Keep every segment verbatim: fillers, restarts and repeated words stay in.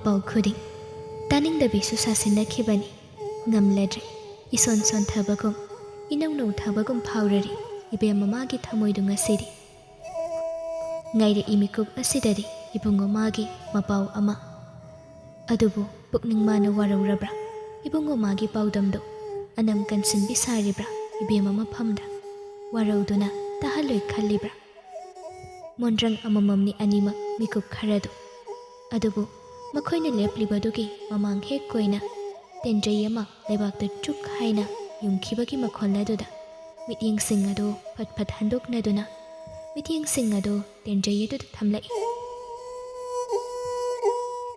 ꯄꯥꯎ ꯈꯨꯗꯤꯡ ꯇꯥꯅꯤꯡꯗꯕꯤꯁꯨ ꯁꯥꯁꯤꯟꯅꯈꯤꯕꯅꯤ꯫ ꯉꯝꯂꯗ꯭ꯔꯦ꯫ ꯏꯁꯣꯟ ꯁꯣꯟꯊꯕꯒꯨꯝ, ꯏꯅꯧ ꯅꯧꯊꯕꯒꯨꯝ ꯐꯥꯎꯔꯔꯤ ꯏꯕꯦꯝ ꯃꯃꯥꯒꯤ ꯊꯃꯣꯏꯗꯨ ꯉꯁꯤꯗꯤ꯫ ꯉꯥꯏꯔꯛꯏ ꯃꯤꯀꯨꯞ ꯑꯁꯤꯗꯗꯤ ꯏꯕꯨꯡꯉꯣ ꯃꯥꯒꯤ ꯃꯄꯥꯎ ꯑꯃ꯫ ꯑꯗꯨꯕꯨ ꯄꯨꯛꯅꯤꯡ ꯃꯥꯅ ꯋꯥꯔꯧꯔꯕ꯭ꯔꯥ? ꯏꯕꯨꯡꯉꯣ ꯃꯥꯒꯤ ꯄꯥꯎꯗꯝꯗꯨ ꯑꯅꯝ ꯀꯟꯁꯤꯟꯕꯤ ꯁꯥꯔꯤꯕ꯭ꯔꯥ? ꯏꯕꯦꯝꯃ ꯃꯐꯝꯗ ꯋꯥꯔꯧꯗꯨꯅ ꯇꯥꯍꯜꯂꯣꯏ ꯈꯜꯂꯤꯕ꯭ꯔꯥ? ꯃꯣꯟꯗ꯭ꯔꯪ ꯑꯃꯃꯝꯅꯤ ꯑꯅꯤꯃꯛ ꯃꯤꯀꯨꯞ ꯈꯔꯗꯨ꯫ ꯑꯗꯨꯕꯨ ꯃꯈꯣꯏꯅ ꯂꯦꯞꯂꯤꯕꯗꯨꯒꯤ ꯃꯃꯥꯡ ꯍꯦꯛ ꯀꯣꯏꯅ ꯇꯦꯟꯖꯩ ꯑꯃ ꯂꯩꯕꯥꯛꯇ ꯆꯨꯛ ꯍꯥꯏꯅ ꯌꯨꯡꯈꯤꯕꯒꯤ ꯃꯈꯣꯜ ꯑꯗꯨꯗ ꯃꯤꯠꯌꯦꯡꯁꯤꯡ ꯑꯗꯨ ꯐꯠ ꯐꯠ ꯍꯟꯗꯣꯛꯅꯗꯨꯅ ꯃꯤꯠꯌꯦꯡꯁꯤꯡ ꯑꯗꯨ ꯇꯦꯟꯖꯩ ꯑꯗꯨꯗ ꯊꯝꯂꯛꯏ꯫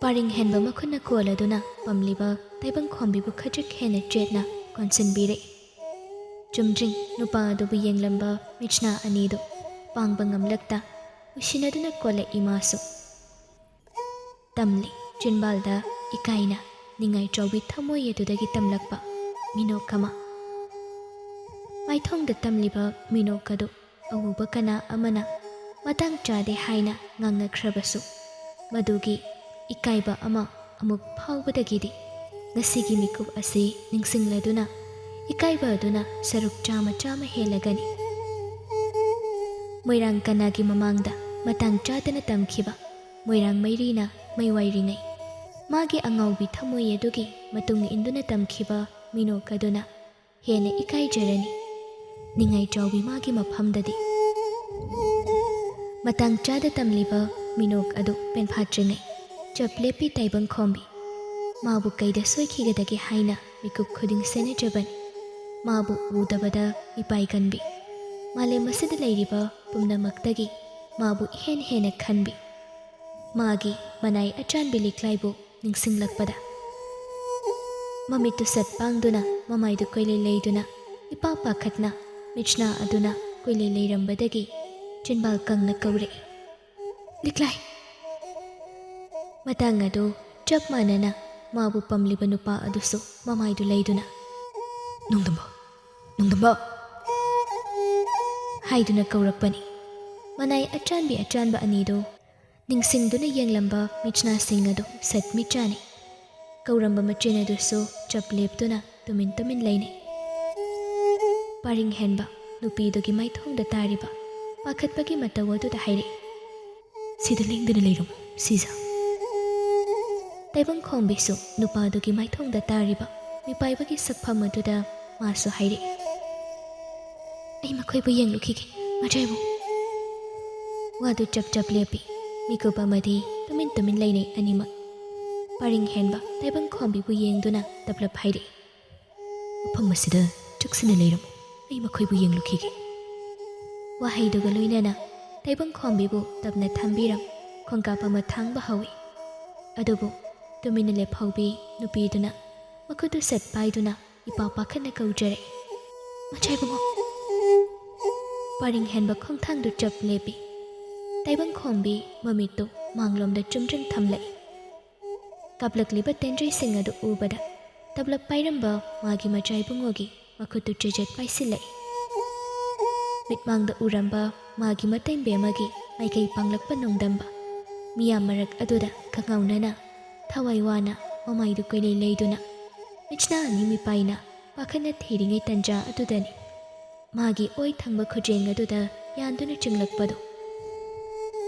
ꯄꯥꯔꯤꯡ ꯍꯦꯟꯕ ꯃꯈꯨꯠꯅ ꯀꯣꯜꯂꯗꯨꯅ ꯄꯝꯂꯤꯕ ꯇꯥꯏꯕꯪꯈꯣꯝꯕꯤꯕꯨ ꯈꯖꯤꯛ ꯍꯦꯟꯅ ꯆꯦꯠꯅ ꯀꯣꯟꯁꯤꯟꯕꯤꯔꯛꯏ꯫ ꯆꯨꯝꯗ꯭ꯔꯤꯡ ꯅꯨꯄꯥ ꯑꯗꯨꯕꯨ ꯌꯦꯡꯂꯝꯕ ꯃꯤꯠꯁꯅꯥ ꯑꯅꯤꯗꯨ ꯄꯥꯡꯕ ꯉꯝꯂꯛꯇ ꯎꯁꯤꯟꯅꯗꯨꯅ ꯀꯣꯜꯂꯛꯏ ꯃꯥꯁꯨ꯫ ꯇꯝꯂꯤ ꯆꯤꯟꯕꯥꯜꯗ ꯏꯀꯥꯏꯅ ꯅꯤꯡꯉꯥꯏ ꯆꯥꯎꯕꯤ ꯊꯃꯣꯏ ꯑꯗꯨꯗꯒꯤ ꯇꯝꯂꯛꯄ ꯃꯤꯅꯣꯛ ꯑꯃ꯫ ꯃꯥꯏꯊꯣꯡꯗ ꯇꯝꯂꯤꯕ ꯃꯤꯅꯣꯛ ꯑꯗꯨ ꯑꯎꯕ ꯀꯅꯥ ꯑꯃꯅ ꯃꯇꯥꯡ ꯆꯥꯗꯦ ꯍꯥꯏꯅ ꯉꯥꯡꯅꯈ꯭ꯔꯕꯁꯨ, ꯃꯗꯨꯒꯤ ꯏꯀꯥꯏꯕ ꯑꯃ ꯑꯃꯨꯛ ꯐꯥꯎꯕꯗꯒꯤꯗꯤ ꯉꯁꯤꯒꯤ ꯃꯤꯀꯨꯞ ꯑꯁꯤ ꯅꯤꯡꯁꯤꯡꯂꯗꯨꯅ ꯏꯀꯥꯏꯕ ꯑꯗꯨꯅ ꯁꯔꯨꯛ ꯆꯥꯝꯃ ꯆꯥꯝꯃ ꯍꯦꯜꯂꯒꯅꯤ꯫ ꯃꯣꯏꯔꯥꯡ ꯀꯅꯥꯒꯤ ꯃꯃꯥꯡꯗ ꯃꯇꯥꯡ ꯆꯥꯗꯅ ꯇꯝꯈꯤꯕ ꯃꯣꯏꯔꯥꯡ ꯃꯩꯔꯤꯅ ꯃꯩ ꯋꯥꯏꯔꯤꯉꯩ, ꯃꯥꯒꯤ ꯑꯉꯥꯎꯕꯤ ꯊꯃꯣꯏ ꯑꯗꯨꯒꯤ ꯃꯇꯨꯡ ꯏꯟꯗꯨꯅ ꯇꯝꯈꯤꯕ ꯃꯤꯅꯣꯛ ꯑꯗꯨꯅ ꯍꯦꯟꯅ ꯏꯀꯥꯏꯖꯔꯅꯤ꯫ ꯅꯤꯡꯉꯥꯏ ꯆꯥꯎꯕꯤ ꯃꯥꯒꯤ ꯃꯐꯝꯗꯗꯤ꯫ ꯃꯇꯥꯡ ꯆꯥꯗ ꯇꯝꯂꯤꯕ ꯃꯤꯅꯣꯛ ꯑꯗꯨ ꯄꯦꯟꯐꯥꯠꯇ꯭ꯔꯤꯉꯩ ꯆꯞ ꯂꯦꯞꯄꯤ ꯇꯥꯏꯕꯪ ꯈꯣꯝꯕꯤ꯫ ꯃꯥꯕꯨ ꯀꯩꯗ ꯁꯣꯏꯈꯤꯒꯗꯒꯦ ꯍꯥꯏꯅ ꯃꯤꯀꯨꯞ ꯈꯨꯗꯤꯡ ꯁꯦꯟꯅꯖꯕꯅꯤ꯫ ꯃꯥꯕꯨ ꯎꯗꯕꯗ ꯏꯄꯥꯏ ꯀꯟꯕꯤ꯫ ꯃꯥꯂꯦꯝ ꯑꯁꯤꯗ ꯂꯩꯔꯤꯕ ꯄꯨꯝꯅꯃꯛꯇꯒꯤ ꯃꯥꯕꯨ ꯏꯍꯦꯟ ꯍꯦꯟꯅ ꯈꯟꯕꯤ꯫ ꯃꯥꯒꯤ ꯃꯅꯥꯏ ꯑꯆꯥꯟꯕꯤ ꯂꯤꯛꯂꯥꯏꯕꯨ ꯅꯤꯡꯁꯤꯡꯂꯛꯄꯗ ꯃꯃꯤꯠꯇꯨ ꯁꯠ ꯄꯥꯡꯗꯨꯅ ꯃꯃꯥꯏꯗꯨ ꯀꯣꯏꯂꯩ ꯂꯩꯗꯨꯅ ꯏꯄꯥ ꯄꯥꯈꯠꯅ ꯃꯤꯠꯁꯅꯥ ꯑꯗꯨꯅ ꯀꯣꯏꯂꯩ ꯂꯩꯔꯝꯕꯗꯒꯤ ꯆꯤꯟꯕꯥꯜ ꯀꯪꯅ ꯀꯧꯔꯛꯏ, "ꯂꯤꯛꯂꯥꯏ!" ꯃꯇꯥꯡ ꯑꯗꯨ ꯆꯞ ꯃꯥꯟꯅꯅ ꯃꯥꯕꯨ ꯄꯝꯂꯤꯕ ꯅꯨꯄꯥ ꯑꯗꯨꯁꯨ ꯃꯃꯥꯏꯗꯨ ꯂꯩꯗꯨꯅ, "ꯅꯣꯡꯗꯝꯕ! ꯅꯣꯡꯗꯝꯕ!" ꯍꯥꯏꯗꯨꯅ ꯀꯧꯔꯛꯄꯅꯤ꯫ ꯃꯅꯥꯏ ꯑꯆꯥꯟꯕꯤ ꯑꯆꯥꯟꯕ ꯑꯅꯤꯗꯨ ꯅꯤꯡꯁꯤꯡꯗꯨꯅ ꯌꯦꯡꯂꯝꯕ ꯃꯤꯠꯁꯅꯥꯁꯤꯡ ꯑꯗꯨ ꯁꯠ ꯃꯤꯠ ꯆꯥꯅꯩ꯫ ꯀꯧꯔꯝꯕ ꯃꯆꯤꯟ ꯑꯗꯨꯁꯨ ꯆꯞ ꯂꯦꯞꯇꯨꯅ ꯇꯨꯃꯤꯟ ꯇꯨꯃꯤꯟ ꯂꯩꯅꯩ꯫ ꯄꯥꯔꯤꯡ ꯍꯦꯟꯕ ꯅꯨꯄꯤꯗꯨꯒꯤ ꯃꯥꯏꯊꯣꯡꯗ ꯇꯥꯔꯤꯕ ꯄꯥꯈꯠꯄꯒꯤ ꯃꯇꯧ ꯑꯗꯨꯗ ꯍꯥꯏꯔꯛꯏ, "ꯁꯤꯗ ꯂꯦꯡꯗꯅ ꯂꯩꯔꯝꯃꯨ, ꯁꯤꯖ꯫" ꯇꯥꯏꯕꯪ ꯈꯣꯝꯕꯤꯁꯨ ꯅꯨꯄꯥꯗꯨꯒꯤ ꯃꯥꯏꯊꯣꯡꯗ ꯇꯥꯔꯤꯕ ꯃꯤꯄꯥꯏꯕꯒꯤ ꯁꯛꯐꯝ ꯑꯗꯨꯗ ꯃꯥꯁꯨ ꯍꯥꯏꯔꯛꯏ, "ꯑꯩ ꯃꯈꯣꯏꯕꯨ ꯌꯦꯡꯂꯨꯈꯤꯒꯦ, ꯃꯆꯥꯏꯕꯨ꯫" ꯋꯥꯗꯨ ꯆꯞ ꯆꯞ ꯂꯦꯞꯄꯤ꯫ ꯃꯤꯀꯨꯞ ꯑꯃꯗꯤ ꯇꯨꯃꯤꯟ ꯇꯨꯃꯤꯟ ꯂꯩꯅꯩ ꯑꯅꯤꯃꯛ꯫ ꯄꯥꯔꯤꯡ ꯍꯦꯟꯕ ꯇꯥꯏꯕꯪ ꯈꯣꯝꯕꯤꯕꯨ ꯌꯦꯡꯗꯨꯅ ꯇꯞꯂꯞ ꯍꯥꯏꯔꯛꯏ, "ꯃꯐꯝ ꯑꯁꯤꯗ ꯆꯦꯛꯁꯤꯟꯅ ꯂꯩꯔꯝꯃꯨ, ꯑꯩ ꯃꯈꯣꯏꯕꯨ ꯌꯦꯡꯂꯨꯈꯤꯒꯦ꯫" ꯋꯥꯍꯩꯗꯨꯒ ꯂꯣꯏꯅꯅ ꯇꯥꯏꯕꯪ ꯈꯣꯝꯕꯤꯕꯨ ꯇꯞꯅ ꯊꯝꯕꯤꯔꯝ ꯈꯣꯡꯀꯥꯞ ꯑꯃ ꯊꯥꯡꯕ ꯍꯧꯏ꯫ ꯑꯗꯨꯕꯨ ꯇꯨꯃꯤꯟꯅ ꯂꯦꯞꯍꯧꯕꯤ ꯅꯨꯄꯤꯗꯨꯅ ꯃꯈꯨꯠꯇꯨ ꯁꯠ ꯄꯥꯏꯗꯨꯅ ꯏꯄꯥ ꯄꯥꯈꯠꯅ ꯀꯧꯖꯔꯛꯏ, "ꯃꯆꯥ ꯏꯕꯨꯡꯉꯣ!" ꯄꯥꯔꯤꯡ ꯍꯦꯟꯕ ꯈꯣꯡꯊꯥꯡꯗꯨ ꯆꯞ ꯂꯦꯞꯄꯤ꯫ ꯇꯥꯏꯕꯪ ꯈꯣꯝꯕꯤ ꯃꯃꯤꯠꯇꯨ ꯃꯥꯡꯂꯣꯝꯗ ꯆꯨꯝꯗ꯭ꯔꯤꯡ ꯊꯝꯂꯛꯏ꯫ ꯀꯥꯞꯂꯛꯂꯤꯕ ꯇꯦꯟꯖꯩꯁꯤꯡ ꯑꯗꯨ ꯎꯕꯗ ꯇꯞꯂꯞ ꯄꯥꯏꯔꯝꯕ ꯃꯥꯒꯤ ꯃꯆꯥ ꯏꯕꯨꯡꯉꯣꯒꯤ ꯃꯈꯨꯠꯇꯨ ꯆꯦꯖꯦꯠ ꯄꯥꯏꯁꯤꯜꯂꯛꯏ꯫ ꯃꯤꯠꯃꯥꯡꯗ ꯎꯔꯝꯕ ꯃꯥꯒꯤ ꯃꯇꯩꯕꯦꯝꯃꯒꯤ ꯃꯥꯏꯀꯩ ꯄꯥꯡꯂꯛꯄ ꯅꯣꯡꯗꯝꯕ ꯃꯤꯌꯥꯝ ꯃꯔꯛ ꯑꯗꯨꯗ ꯈꯪꯍꯧꯅꯅ ꯊꯋꯥꯏ ꯋꯥꯅ ꯃꯃꯥꯏꯗꯨ ꯀꯣꯏꯂꯩ ꯂꯩꯗꯨꯅ ꯃꯤꯠꯁꯅꯥ ꯑꯅꯤ ꯃꯤꯄꯥꯏꯅ ꯄꯥꯈꯠꯅ ꯊꯤꯔꯤꯉꯩ ꯇꯟꯖꯥ ꯑꯗꯨꯗꯅꯤ ꯃꯥꯒꯤ ꯑꯣꯏ ꯊꯪꯕ ꯈꯨꯖꯦꯡ ꯑꯗꯨꯗ ꯌꯥꯟꯗꯨꯅ ꯆꯤꯡꯂꯛꯄꯗꯨ꯫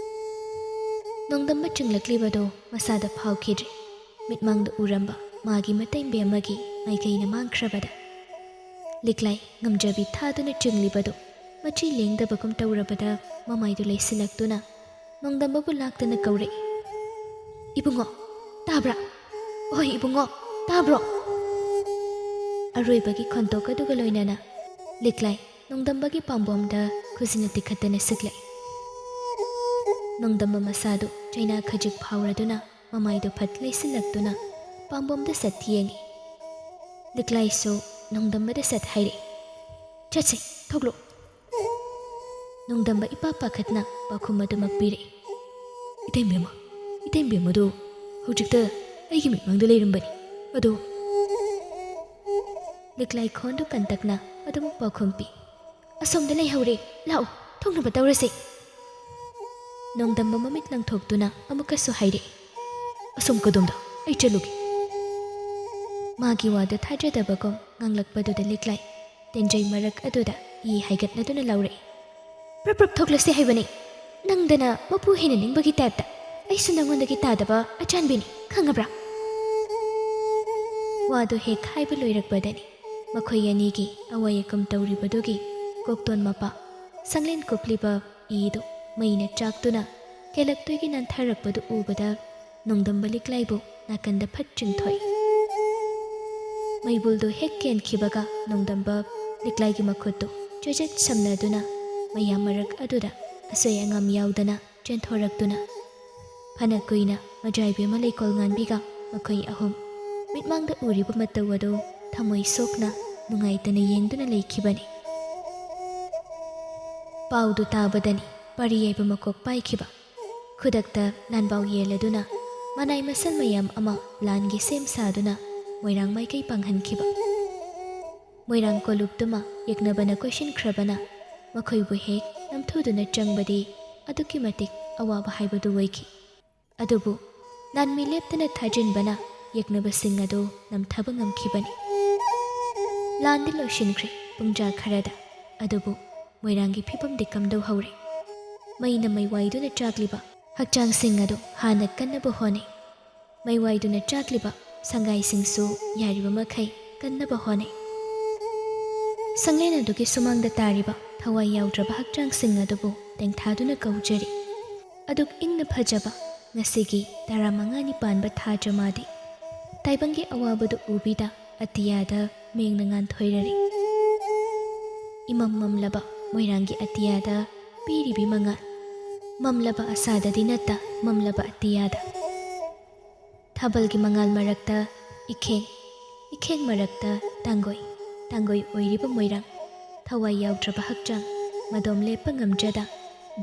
ꯅꯣꯡꯗꯝꯕ ꯆꯤꯡꯂꯛꯂꯤꯕꯗꯨ ꯃꯁꯥꯗ ꯐꯥꯎꯈꯤꯗ꯭ꯔꯦ꯫ ꯃꯤꯠꯃꯥꯡꯗ ꯎꯔꯝꯕ ꯃꯥꯒꯤ ꯃꯇꯩꯕꯦꯝꯃꯒꯤ ꯃꯥꯏꯀꯩꯅ ꯃꯥꯡꯈ꯭ꯔꯕꯗ ꯂꯤꯛꯂꯥꯏ ꯉꯝꯖꯕꯤ ꯊꯥꯗꯨꯅ ꯆꯤꯡꯂꯤꯕꯗꯨ ꯃꯆꯤ ꯂꯦꯡꯗꯕꯒꯨꯝ ꯇꯧꯔꯕꯗ ꯃꯃꯥꯏꯗꯨ ꯂꯩꯁꯤꯜꯂꯛꯇꯨꯅ ꯅꯣꯡꯗꯝꯕꯕꯨ ꯂꯥꯛꯇꯅ ꯀꯧꯔꯛꯏ, "ꯏꯕꯨꯡꯉꯣ, ꯇꯥꯕ꯭ꯔꯥ? ꯑꯣꯏ ꯏꯕꯨꯡꯉꯣ, ꯇꯥꯕ꯭ꯔꯣ?" ꯑꯔꯣꯏꯕꯒꯤ ꯈꯣꯟꯊꯣꯛ ꯑꯗꯨꯒ ꯂꯣꯏꯅꯅ ꯂꯤꯛꯂꯥꯏ ꯅꯣꯡꯗꯝꯕꯒꯤ ꯄꯥꯝꯕꯣꯝꯗ ꯈꯨꯖꯤꯟꯅ ꯇꯤꯈꯠꯇꯅ ꯁꯤꯛꯂꯛꯏ꯫ ꯅꯣꯡꯗꯝꯕ ꯃꯁꯥꯗꯨ ꯆꯩꯅꯥ ꯈꯖꯤꯛ ꯐꯥꯎꯔꯗꯨꯅ ꯃꯃꯥꯏꯗꯨ ꯐꯠ ꯂꯩꯁꯤꯜꯂꯛꯇꯨꯅ ꯄꯥꯝꯕꯣꯝꯗ ꯁꯠ ꯌꯦꯡꯏ꯫ ꯂꯤꯛꯂꯥꯏꯁꯨ ꯅꯣꯡꯗꯝꯕꯗ ꯁꯠ ꯍꯥꯏꯔꯛꯏ, "ꯆꯠꯁꯤ, ꯊꯣꯛꯂꯛꯑꯣ꯫" ꯅꯣꯡꯗꯝꯕ ꯏꯄꯥ ꯄꯥꯈꯠꯅ ꯄꯥꯎꯈꯨꯝ ꯑꯗꯨꯃꯛ ꯄꯤꯔꯛꯏ, "ꯏꯇꯩꯃ, ꯏꯇꯩꯃꯗꯨ ꯍꯧꯖꯤꯛꯇ ꯑꯩꯒꯤ ꯃꯤꯠꯃꯥꯡꯗ ꯂꯩꯔꯝꯕꯅꯤ꯫ ꯑꯗꯣ?" ꯂꯤꯛꯂꯥꯏ ꯈꯣꯟꯗꯨ ꯀꯟꯇꯛꯅ ꯑꯗꯨꯃꯛ ꯄꯥꯎꯈꯨꯝ ꯄꯤ, "ꯑꯁꯣꯝꯗ ꯂꯩꯍꯧꯔꯦ, ꯂꯥꯛꯑꯣ, ꯊꯣꯛꯅꯕ ꯇꯧꯔꯁꯤ꯫" ꯅꯣꯡꯗꯝꯕ ꯃꯃꯤꯠ ꯂꯪꯊꯣꯛꯇꯨꯅ ꯑꯃꯨꯛꯀꯁꯨ ꯍꯥꯏꯔꯛꯏ, "ꯑꯁꯣꯝ ꯀꯗꯣꯝꯗ? ꯑꯩ ꯆꯠꯂꯨꯒꯦ꯫" ꯃꯥꯒꯤ ꯋꯥꯗꯨ ꯊꯥꯖꯗꯕꯒꯨꯝ ꯉꯥꯡꯂꯛꯄꯗꯨꯗ ꯂꯤꯛꯂꯥꯏ ꯇꯦꯟꯖꯩ ꯃꯔꯛ ꯑꯗꯨꯗ ꯏ ꯍꯥꯏꯒꯠꯅꯗꯨꯅ ꯂꯥꯎꯔꯛꯏ, "ꯄ꯭ꯔꯞ ꯄ꯭ꯔꯞ ꯊꯣꯛꯂꯁꯦ ꯍꯥꯏꯕꯅꯤ꯫ ꯅꯪꯗꯅ ꯃꯄꯨ ꯍꯦꯟꯅ ꯅꯤꯡꯕꯒꯤ ꯇꯥꯏꯞꯇ꯫ ꯑꯩꯁꯨ ꯅꯪꯉꯣꯟꯗꯒꯤ ꯇꯥꯗꯕ ꯑꯆꯥꯟꯕꯤꯅꯤ, ꯈꯪꯉꯕ꯭ꯔꯥ?" ꯋꯥꯗꯨ ꯍꯦꯛ ꯍꯥꯏꯕ ꯂꯣꯏꯔꯛꯄꯗꯅꯤ ꯃꯈꯣꯏ ꯑꯅꯤꯒꯤ ꯑꯋꯥꯏ ꯑꯀꯨꯝ ꯇꯧꯔꯤꯕꯗꯨꯒꯤ ꯀꯣꯛꯇꯣꯟ ꯃꯄꯥ ꯁꯪꯂꯦꯟ ꯀꯨꯞꯂꯤꯕ ꯏꯗꯨ ꯃꯩꯅ ꯆꯥꯛꯇꯨꯅ ꯀꯦꯂꯛꯇꯨꯒꯤ ꯅꯥꯟꯊꯔꯛꯄꯗꯨ ꯎꯕꯗ ꯅꯣꯡꯗꯝꯕ ꯂꯤꯛꯂꯥꯏꯕꯨ ꯅꯥꯀꯟꯗ ꯐꯠ ꯆꯤꯡꯊꯣꯛꯏ꯫ ꯃꯩꯕꯨꯜꯗꯨ ꯍꯦꯛ ꯀꯦꯟꯈꯤꯕꯒ ꯅꯣꯡꯗꯝꯕ ꯂꯤꯛꯂꯥꯏꯒꯤ ꯃꯈꯨꯠꯇꯨ ꯆꯦꯖꯦꯠ ꯁꯝꯅꯗꯨꯅ ꯃꯌꯥꯝ ꯃꯔꯛ ꯑꯗꯨꯗ ꯑꯁꯣꯏ ꯑꯉꯥꯝ ꯌꯥꯎꯗꯅ ꯆꯦꯟꯊꯣꯔꯛꯇꯨꯅ ꯐꯅ ꯀꯨꯏꯅ ꯃꯖꯥꯏꯕꯦꯝꯃ ꯂꯩꯀꯣꯜ ꯉꯥꯟꯕꯤꯒ ꯃꯈꯣꯏ ꯑꯍꯨꯝ ꯃꯤꯠꯃꯥꯡꯗ ꯎꯔꯤꯕ ꯃꯇꯧ ꯑꯗꯨ ꯊꯃꯣꯏ ꯁꯣꯛꯅ ꯅꯨꯡꯉꯥꯏꯇꯅ ꯌꯦꯡꯗꯨꯅ ꯂꯩꯈꯤꯕꯅꯤ꯫ ꯄꯥꯎꯗꯨ ꯇꯥꯕꯗꯅꯤ ꯄꯥꯔꯤ ꯌꯥꯏꯕ ꯃꯀꯣꯛ ꯄꯥꯏꯈꯤꯕ꯫ ꯈꯨꯗꯛꯇ ꯂꯥꯟꯕꯥꯎ ꯌꯦꯜꯂꯗꯨꯅ ꯃꯅꯥꯏ ꯃꯁꯜ ꯃꯌꯥꯝ ꯑꯃ ꯂꯥꯟꯒꯤ ꯁꯦꯝ ꯁꯥꯗꯨꯅ ꯃꯣꯏꯔꯥꯡ ꯃꯥꯏꯀꯩ ꯄꯥꯡꯍꯟꯈꯤꯕ꯫ ꯃꯣꯏꯔꯥꯡ ꯀꯣꯂꯨꯞꯇꯨꯃ ꯌꯦꯛꯅꯕꯅ ꯀꯣꯏꯁꯤꯟꯈ꯭ꯔꯕꯅ ꯃꯈꯣꯏꯕꯨ ꯍꯦꯛ ꯅꯝꯊꯨꯗꯨꯅ ꯆꯪꯕꯗꯤ ꯑꯗꯨꯛꯀꯤ ꯃꯇꯤꯛ ꯑꯋꯥꯕ ꯍꯥꯏꯕꯗꯨ ꯑꯣꯏꯈꯤ꯫ ꯑꯗꯨꯕꯨ ꯂꯥꯟꯃꯤ ꯂꯦꯞꯇꯅ ꯊꯥꯖꯤꯟꯕꯅ ꯌꯦꯛꯅꯕꯁꯤꯡ ꯑꯗꯨ ꯅꯝꯊꯕ ꯉꯝꯈꯤꯕꯅꯤ꯫ ꯂꯥꯟꯗꯤ ꯂꯣꯏꯁꯤꯟꯈ꯭ꯔꯦ ꯄꯨꯡꯖꯥ ꯈꯔꯗ, ꯑꯗꯨꯕꯨ ꯃꯣꯏꯔꯥꯡꯒꯤ ꯐꯤꯕꯝꯗꯤ ꯀꯝꯗꯧꯍꯧꯔꯦ? ꯃꯩꯅ ꯃꯩꯋꯥꯏꯗꯨꯅ ꯆꯥꯛꯂꯤꯕ ꯍꯛꯆꯥꯡꯁꯤꯡ ꯑꯗꯨ ꯍꯥꯟꯅ ꯀꯟꯅꯕ ꯍꯣꯠꯅꯩ꯫ ꯃꯩꯋꯥꯏꯗꯨꯅ ꯆꯥꯛꯂꯤꯕ ꯁꯪꯒꯥꯏꯁꯤꯡꯁꯨ ꯌꯥꯔꯤꯕ ꯃꯈꯩ ꯀꯟꯅꯕ ꯍꯣꯠꯅꯩ꯫ ꯁꯪꯂꯦꯟ ꯑꯗꯨꯒꯤ ꯁꯨꯃꯥꯡꯗ ꯇꯥꯔꯤꯕ ꯊꯋꯥꯏ ꯌꯥꯎꯗ꯭ꯔꯕ ꯍꯛꯆꯥꯡꯁꯤꯡ ꯑꯗꯨꯕꯨ ꯇꯦꯡꯊꯥꯗꯨꯅ ꯀꯧꯖꯔꯤ꯫ ꯑꯗꯨꯛ ꯏꯪꯅ ꯐꯖꯕ ꯉꯁꯤꯒꯤ ꯇꯔꯥꯃꯉꯥꯅꯤ ꯄꯥꯟꯕ ꯊꯥ ꯖꯃꯥꯗꯤ ꯇꯥꯏꯕꯪꯒꯤ ꯑꯋꯥꯕꯗꯨ ꯎꯕꯤꯗ ꯑꯇꯤꯌꯥꯗ ꯃꯦꯡꯅ ꯉꯥꯟꯊꯣꯏꯔꯔꯤ꯫ ꯏꯃꯝ ꯃꯝꯂꯕ ꯃꯣꯏꯔꯥꯡꯒꯤ ꯑꯇꯤꯌꯥꯗ ꯄꯤꯔꯤꯕꯤ ꯃꯉꯥꯜ, ꯃꯝꯂꯕ ꯑꯁꯥꯗꯗꯤ ꯅꯠꯇ ꯃꯝꯂꯕ ꯑꯇꯤꯌꯥꯗ꯫ ꯊꯥꯕꯜꯒꯤ ꯃꯉꯥꯜ ꯃꯔꯛꯇ ꯏꯈꯦꯡ, ꯏꯈꯦꯡ ꯃꯔꯛꯇ ꯇꯥꯡꯒꯣꯏ, ꯇꯥꯡꯒꯣꯏ ꯑꯣꯏꯔꯤꯕ ꯃꯣꯏꯔꯥꯡ, ꯊꯋꯥꯏ ꯌꯥꯎꯗ꯭ꯔꯕ ꯍꯛꯆꯥꯡ, ꯃꯗꯣꯝ ꯂꯦꯞꯄ ꯉꯝꯖꯗ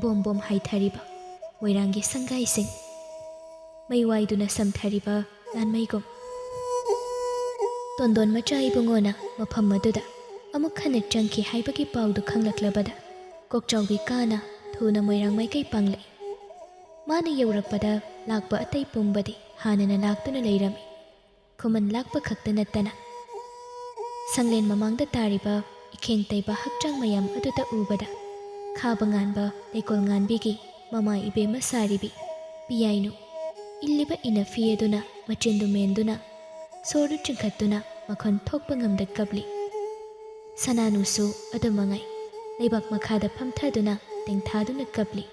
ꯕꯣꯝ ꯕꯣꯝ ꯍꯥꯏꯊꯔꯤꯕ ꯃꯣꯏꯔꯥꯡꯒꯤ ꯁꯪꯒꯥꯏꯁꯤꯡ, ꯃꯩꯋꯥꯏꯗꯨꯅ ꯁꯝꯊꯔꯤꯕ ꯂꯥꯟꯃꯩꯒꯨꯝ꯫ ꯇꯣꯟꯗꯣꯟ ꯃꯆꯥ ꯏꯕꯨꯡꯉꯣꯅ ꯃꯐꯝ ꯑꯗꯨꯗ ꯑꯃꯨꯛ ꯍꯟꯅ ꯆꯪꯈꯤ ꯍꯥꯏꯕꯒꯤ ꯄꯥꯎꯗꯨ ꯈꯪꯂꯛꯂꯕꯗ ꯀꯣꯛꯆꯥꯎꯕꯤ ꯀꯥꯅ ꯊꯨꯅ ꯃꯣꯏꯔꯥꯡ ꯃꯥꯏꯀꯩ ꯄꯥꯡꯂꯛꯏ꯫ ꯃꯥꯅ ꯌꯧꯔꯛꯄꯗ ꯂꯥꯛꯄ ꯑꯇꯩ ꯄꯨꯝꯕꯗꯤ ꯍꯥꯟꯅꯅ ꯂꯥꯛꯇꯨꯅ ꯂꯩꯔꯝꯃꯤ꯫ ꯈꯨꯃꯟ ꯂꯥꯛꯄ ꯈꯛꯇ ꯅꯠꯇꯅ ꯁꯪꯂꯦꯟ ꯃꯃꯥꯡꯗ ꯇꯥꯔꯤꯕ ꯏꯈꯦꯡ ꯇꯩꯕ ꯍꯛꯆꯥꯡ ꯃꯌꯥꯝ ꯑꯗꯨꯗ ꯎꯕꯗ ꯈꯥꯕ ꯉꯥꯟꯕ ꯂꯩꯀꯣꯜ ꯉꯥꯟꯕꯤꯒꯤ ꯃꯃꯥ ꯏꯕꯦꯝꯃ ꯁꯥꯔꯤꯕꯤ ꯄꯤꯌꯥꯏꯅꯨ ꯏꯜꯂꯤꯕ ꯏꯅꯐꯤ ꯑꯗꯨꯅ ꯃꯆꯤꯟꯗꯨ ꯃꯦꯟꯗꯨꯅ ꯁꯣꯔꯗꯨ ꯆꯤꯡꯈꯠꯇꯨꯅ ꯃꯈꯣꯟ ꯊꯣꯛꯄ ꯉꯝꯗ ꯀꯞꯂꯤ꯫ ꯁꯅꯥꯅꯨꯁꯨ ꯑꯗꯨꯃꯉꯥꯏ ꯂꯩꯕꯥꯛ ꯃꯈꯥꯗ ꯐꯝꯊꯗꯨꯅ ꯇꯦꯡꯊꯥꯗꯨꯅ ꯀꯞꯂꯤ꯫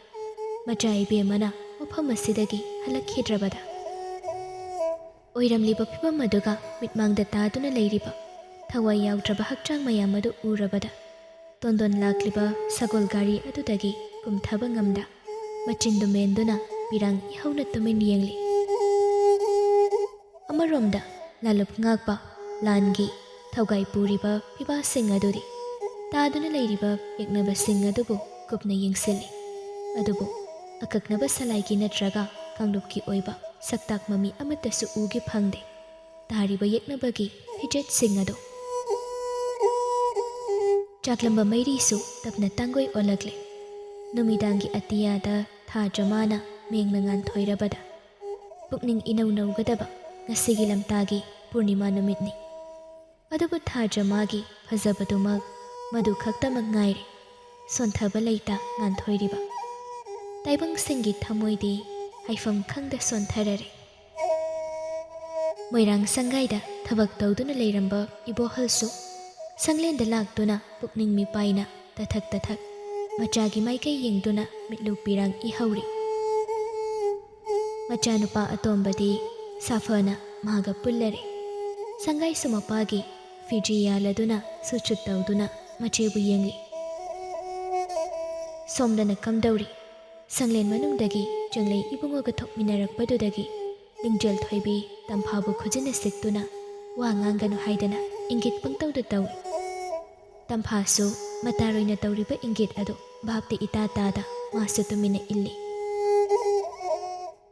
ꯃꯆꯥ ꯏꯕꯦꯝꯃꯅ ꯃꯐꯝ ꯑꯁꯤꯗꯒꯤ ꯍꯜꯂꯛꯈꯤꯗ꯭ꯔꯕꯗ ꯑꯣꯏꯔꯝꯂꯤꯕ ꯐꯤꯕꯝ ꯑꯗꯨꯒ ꯃꯤꯠꯃꯥꯡꯗ ꯇꯥꯗꯨꯅ ꯂꯩꯔꯤꯕ ꯊꯋꯥꯏ ꯌꯥꯎꯗ꯭ꯔꯕ ꯍꯛꯆꯥꯡ ꯃꯌꯥꯝ ꯑꯗꯨ ꯎꯔꯕꯗ ꯇꯣꯟꯗꯣꯟ ꯂꯥꯛꯂꯤꯕ ꯁꯒꯣꯜ ꯒꯥꯔꯤ ꯑꯗꯨꯗꯒꯤ ꯀꯨꯝꯊꯕ ꯉꯝꯗ ꯃꯆꯤꯟꯗꯨ ꯃꯦꯟꯗꯨꯅ ꯄꯤꯔꯥꯡ ꯏꯍꯧꯅ ꯇꯨꯃꯤꯟ ꯌꯦꯡꯂꯤ꯫ ꯑꯃꯔꯣꯝꯗ ꯂꯥꯂꯨꯞ ꯉꯥꯛꯄ ꯂꯥꯟꯒꯤ ꯊꯧꯒꯥꯏ ꯄꯨꯔꯤꯕ ꯐꯤꯕꯥꯁꯤꯡ ꯑꯗꯨꯗꯤ ꯇꯥꯗꯨꯅ ꯂꯩꯔꯤꯕ ꯌꯦꯛꯅꯕꯁꯤꯡ ꯑꯗꯨꯕꯨ ꯀꯨꯞꯅ ꯌꯦꯡꯁꯤꯜꯂꯤ꯫ ꯑꯗꯨꯕꯨ ꯑꯀꯛꯅꯕ ꯁꯂꯥꯏꯒꯤ ꯅꯠꯇ꯭ꯔꯒ ꯀꯥꯡꯂꯨꯞꯀꯤ ꯑꯣꯏꯕ ꯁꯛꯇꯥꯛ ꯃꯃꯤ ꯑꯃꯠꯇꯁꯨ ꯎꯒꯦ ꯐꯪꯗꯦ꯫ ꯇꯥꯔꯤꯕ ꯌꯦꯛꯅꯕꯒꯤ ꯐꯤꯖꯦꯠꯁꯤꯡ ꯑꯗꯨ ꯆꯥꯛꯂꯝꯕ ꯃꯩꯔꯤꯁꯨ ꯇꯞꯅ ꯇꯥꯡꯒꯣꯏ ꯑꯣꯜꯂꯛꯂꯦ꯫ ꯅꯨꯃꯤꯗꯥꯡꯒꯤ ꯑꯇꯤꯌꯥꯗ ꯊꯥ ꯖꯃꯥꯅ ꯃꯦꯡꯅ ꯉꯥꯟꯊꯣꯏꯔꯕꯗ ꯄꯨꯛꯅꯤꯡ ꯏꯅꯧ ꯅꯧꯒꯗꯕ ꯉꯁꯤꯒꯤ ꯂꯝꯇꯥꯒꯤ ꯄꯨꯔꯅꯤꯃꯥ ꯅꯨꯃꯤꯠꯅꯤ꯫ ꯑꯗꯨꯕꯨ ꯊꯥ ꯖꯃꯥꯒꯤ ꯐꯖꯕꯗꯨꯃꯛ ꯃꯗꯨ ꯈꯛꯇꯃꯛ ꯉꯥꯏꯔꯦ꯫ ꯁꯣꯟꯊꯕ ꯂꯩꯇ ꯉꯥꯟꯊꯣꯏꯔꯤꯕ ꯇꯥꯏꯕꯪꯁꯤꯡꯒꯤ ꯊꯃꯣꯏꯗꯤ ꯍꯥꯏꯐꯝ ꯈꯪꯗ ꯁꯣꯟꯊꯔꯔꯦ꯫ ꯃꯣꯏꯔꯥꯡ ꯁꯪꯒꯥꯏꯗ ꯊꯕꯛ ꯇꯧꯗꯨꯅ ꯂꯩꯔꯝꯕ ꯏꯕꯣꯍꯜꯁꯨ ꯁꯪꯂꯦꯟꯗ ꯂꯥꯛꯇꯨꯅ ꯄꯨꯛꯅꯤꯡ ꯃꯤꯄꯥꯏꯅ ꯇꯊꯛ ꯇꯊꯛ ꯃꯆꯥꯒꯤ ꯃꯥꯏꯀꯩ ꯌꯦꯡꯗꯨꯅ ꯃꯤꯠꯂꯨ ꯄꯤꯔꯥꯡ ꯏꯍꯧꯔꯤ꯫ ꯃꯆꯥꯅꯨꯄꯥ ꯑꯇꯣꯝꯕꯗꯤ ꯁꯥꯐꯅ ꯃꯥꯒ ꯄꯨꯜꯂꯔꯦ꯫ ꯁꯪꯒꯥꯏꯁꯨ ꯃꯄꯥꯒꯤ ꯐꯤꯖꯤ ꯌꯥꯜꯂꯗꯨꯅ ꯁꯨꯠ ꯁꯨꯠ ꯇꯧꯗꯨꯅ ꯃꯆꯦꯕꯨ ꯌꯦꯡꯂꯤ꯫ ꯁꯣꯝꯗꯅ ꯀꯝꯗꯧꯔꯤ? ꯁꯪꯂꯦꯟ ꯃꯅꯨꯡꯗꯒꯤ ꯆꯦꯡꯂꯩ ꯏꯕꯨꯡꯉꯣꯒ ꯊꯣꯛꯃꯤꯟꯅꯔꯛꯄꯗꯨꯗꯒꯤ ꯂꯤꯡꯖꯦꯜ ꯊꯣꯏꯕꯤ ꯇꯝꯐꯥꯕꯨ ꯈꯨꯖꯤꯟꯅ ꯁꯤꯛꯇꯨꯅ ꯋꯥ ꯉꯥꯡꯒꯅꯨ ꯍꯥꯏꯗꯅ ꯏꯪꯒꯤꯠ ꯄꯪꯇꯧꯗ ꯇꯧꯏ꯫ ꯇꯝꯐꯥꯁꯨ ꯃꯇꯥꯔꯣꯏꯅ ꯇꯧꯔꯤꯕ ꯏꯪꯒꯤꯠ ꯑꯗꯨ ꯚꯥꯞꯇ ꯏꯇꯥ ꯇꯥꯗ ꯃꯥꯁꯨ ꯇꯨꯃꯤꯟꯅ ꯏꯜꯂꯤ꯫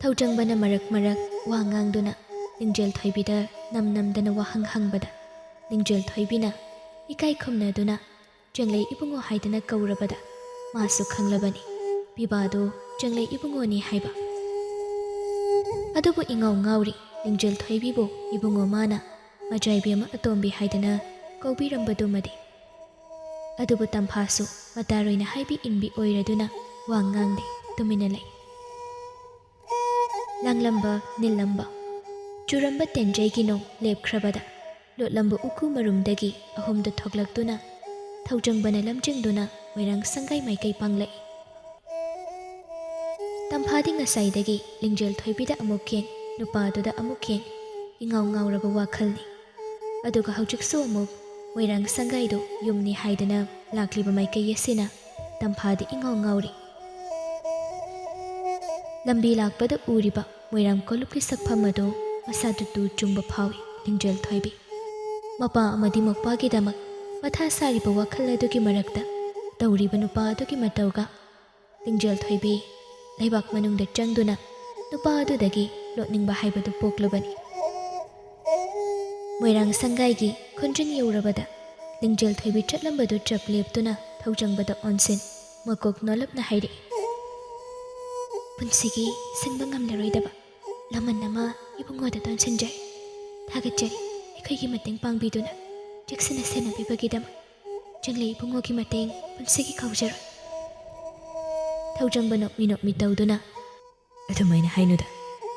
ꯊꯧꯖꯪꯕꯅ ꯃꯔꯛ ꯃꯔꯛ ꯋꯥ ꯉꯥꯡꯗꯨꯅ ꯂꯤꯡꯖꯦꯜ ꯊꯣꯏꯕꯤꯗ ꯅꯝ ꯅꯝꯗꯅ ꯋꯥꯍꯪ ꯍꯪꯕꯗ ꯂꯤꯡꯖꯦꯜ ꯊꯣꯏꯕꯤꯅ ꯏꯀꯥꯏ ꯈꯨꯝꯅꯗꯨꯅ ꯆꯦꯡꯂꯩ ꯏꯕꯨꯡꯉꯣ ꯍꯥꯏꯗꯅ ꯀꯧꯔꯕꯗ ꯃꯥꯁꯨ ꯈꯪꯂꯕꯅꯤ꯫ ꯄꯤꯕꯥꯗꯨ ꯆꯪꯂꯩ ꯏꯕꯨꯡꯉꯣꯅꯤ ꯍꯥꯏꯕ꯫ ꯑꯗꯨꯕꯨ ꯏꯉꯥꯎ ꯉꯥꯎꯔꯤ ꯂꯤꯡꯖꯦꯜ ꯊꯣꯏꯕꯤꯕꯨ ꯏꯕꯨꯡꯉꯣ ꯃꯥꯅ ꯃꯖꯥꯏꯕꯦꯝꯃ ꯑꯇꯣꯝꯕꯤ ꯍꯥꯏꯗꯅ ꯀꯧꯕꯤꯔꯝꯕꯗꯨꯃꯗꯤ꯫ ꯑꯗꯨꯕꯨ ꯇꯝꯐꯥꯁꯨ ꯃꯇꯥꯔꯣꯏꯅ ꯍꯥꯏꯕꯤ ꯏꯟꯕꯤ ꯑꯣꯏꯔꯗꯨꯅ ꯋꯥ ꯉꯥꯡꯗꯦ, ꯇꯨꯃꯤꯟꯅ ꯂꯩ꯫ ꯂꯥꯡꯂꯝꯕ, ꯅꯤꯜꯂꯝꯕ, ꯆꯨꯔꯝꯕ ꯇꯦꯟꯖꯩꯒꯤ ꯅꯣꯡ ꯂꯦꯞꯈ꯭ꯔꯕꯗ ꯂꯣꯠꯂꯝꯕ ꯎꯀꯨ ꯃꯔꯨꯝꯗꯒꯤ ꯑꯍꯨꯝꯗ ꯊꯣꯛꯂꯛꯇꯨꯅ ꯊꯧꯖꯪꯕꯅ ꯂꯝꯖꯤꯡꯗꯨꯅ ꯃꯣꯏꯔꯥꯡ ꯁꯪꯒꯥꯏ ꯃꯥꯏꯀꯩ ꯄꯥꯡꯂꯛꯏ꯫ ꯇꯝꯐꯥꯗꯤ ꯉꯁꯥꯏꯗꯒꯤ ꯂꯤꯡꯖꯦꯜ ꯊꯣꯏꯕꯤꯗ ꯑꯃꯨꯛ ꯌꯦꯡ, ꯅꯨꯄꯥꯗꯨꯗ ꯑꯃꯨꯛ ꯌꯦꯡ, ꯏꯉꯥꯎ ꯉꯥꯎꯔꯕ ꯋꯥꯈꯜꯅꯤ꯫ ꯑꯗꯨꯒ ꯍꯧꯖꯤꯛꯁꯨ ꯑꯃꯨꯛ ꯃꯣꯏꯔꯥꯡ ꯁꯪꯒꯥꯏꯗꯨ ꯌꯨꯝꯅꯤ ꯍꯥꯏꯗꯅ ꯂꯥꯛꯂꯤꯕ ꯃꯥꯏꯀꯩ ꯑꯁꯤꯅ ꯇꯝꯐꯥꯗꯤ ꯏꯉꯥꯎ ꯉꯥꯎꯔꯤ꯫ ꯂꯝꯕꯤ ꯂꯥꯛꯄꯗ ꯎꯔꯤꯕ ꯃꯣꯏꯔꯥꯡ ꯀꯣꯂꯨꯞꯀꯤ ꯁꯛꯐꯝ ꯑꯗꯨ ꯃꯁꯥꯗꯨ ꯇꯨ ꯆꯨꯡꯕ ꯐꯥꯎꯏ ꯂꯤꯡꯖꯦꯜ ꯊꯣꯏꯕꯤ꯫ ꯃꯄꯥ ꯑꯃꯗꯤ ꯃꯧꯄꯥꯒꯤꯗꯃꯛ ꯃꯊꯥ ꯁꯥꯔꯤꯕ ꯋꯥꯈꯜ ꯑꯗꯨꯒꯤ ꯃꯔꯛꯇ ꯇꯧꯔꯤꯕ ꯅꯨꯄꯥ ꯑꯗꯨꯒꯤ ꯃꯇꯧꯒ ꯂꯤꯡꯖꯦꯜ ꯊꯣꯏꯕꯤ ꯂꯩꯕꯥꯛ ꯃꯅꯨꯡꯗ ꯆꯪꯗꯨꯅ ꯅꯨꯄꯥ ꯑꯗꯨꯗꯒꯤ ꯂꯣꯠꯅꯤꯡꯕ ꯍꯥꯏꯕꯗꯨ ꯄꯣꯛꯂꯕꯅꯤ꯫ ꯃꯣꯏꯔꯥꯡ ꯁꯪꯒꯥꯏꯒꯤ ꯈꯨꯟꯖꯤꯟ ꯌꯧꯔꯕꯗ ꯂꯤꯡꯖꯦꯜ ꯊꯣꯏꯕꯤ ꯆꯠꯂꯝꯕꯗꯨ ꯆꯞ ꯂꯦꯞꯇꯨꯅ ꯊꯧꯖꯪꯕꯗ ꯑꯣꯟꯁꯤꯟ ꯃꯀꯣꯛ ꯅꯣꯜꯂꯞꯅ ꯍꯥꯏꯔꯛꯏ, "ꯄꯨꯟꯁꯤꯒꯤ ꯁꯤꯡꯕ ꯉꯝꯂꯔꯣꯏꯗꯕ ꯂꯃꯟ ꯑꯃ ꯏꯕꯨꯡꯉꯣꯗ ꯇꯣꯟꯁꯤꯟꯖꯔꯦ꯫ ꯊꯥꯒꯠꯆꯔꯤ ꯑꯩꯈꯣꯏꯒꯤ ꯃꯇꯦꯡ ꯄꯥꯡꯕꯤꯗꯨꯅ ꯆꯦꯛꯁꯤꯟꯅ ꯁꯦꯟꯅꯕꯤꯕꯒꯤꯗꯃꯛ꯫ ꯆꯪꯂꯩ ꯏꯕꯨꯡꯉꯣꯒꯤ ꯃꯇꯦꯡ ꯄꯨꯟꯁꯤꯒꯤ ꯀꯥꯎꯖꯔꯣꯏ꯫" ꯊꯧꯖꯪꯕ ꯅꯣꯛꯃꯤ ꯅꯣꯛꯃꯤ ꯇꯧꯗꯨꯅ, "ꯑꯗꯨꯃꯥꯏꯅ ꯍꯥꯏꯅꯨꯗ,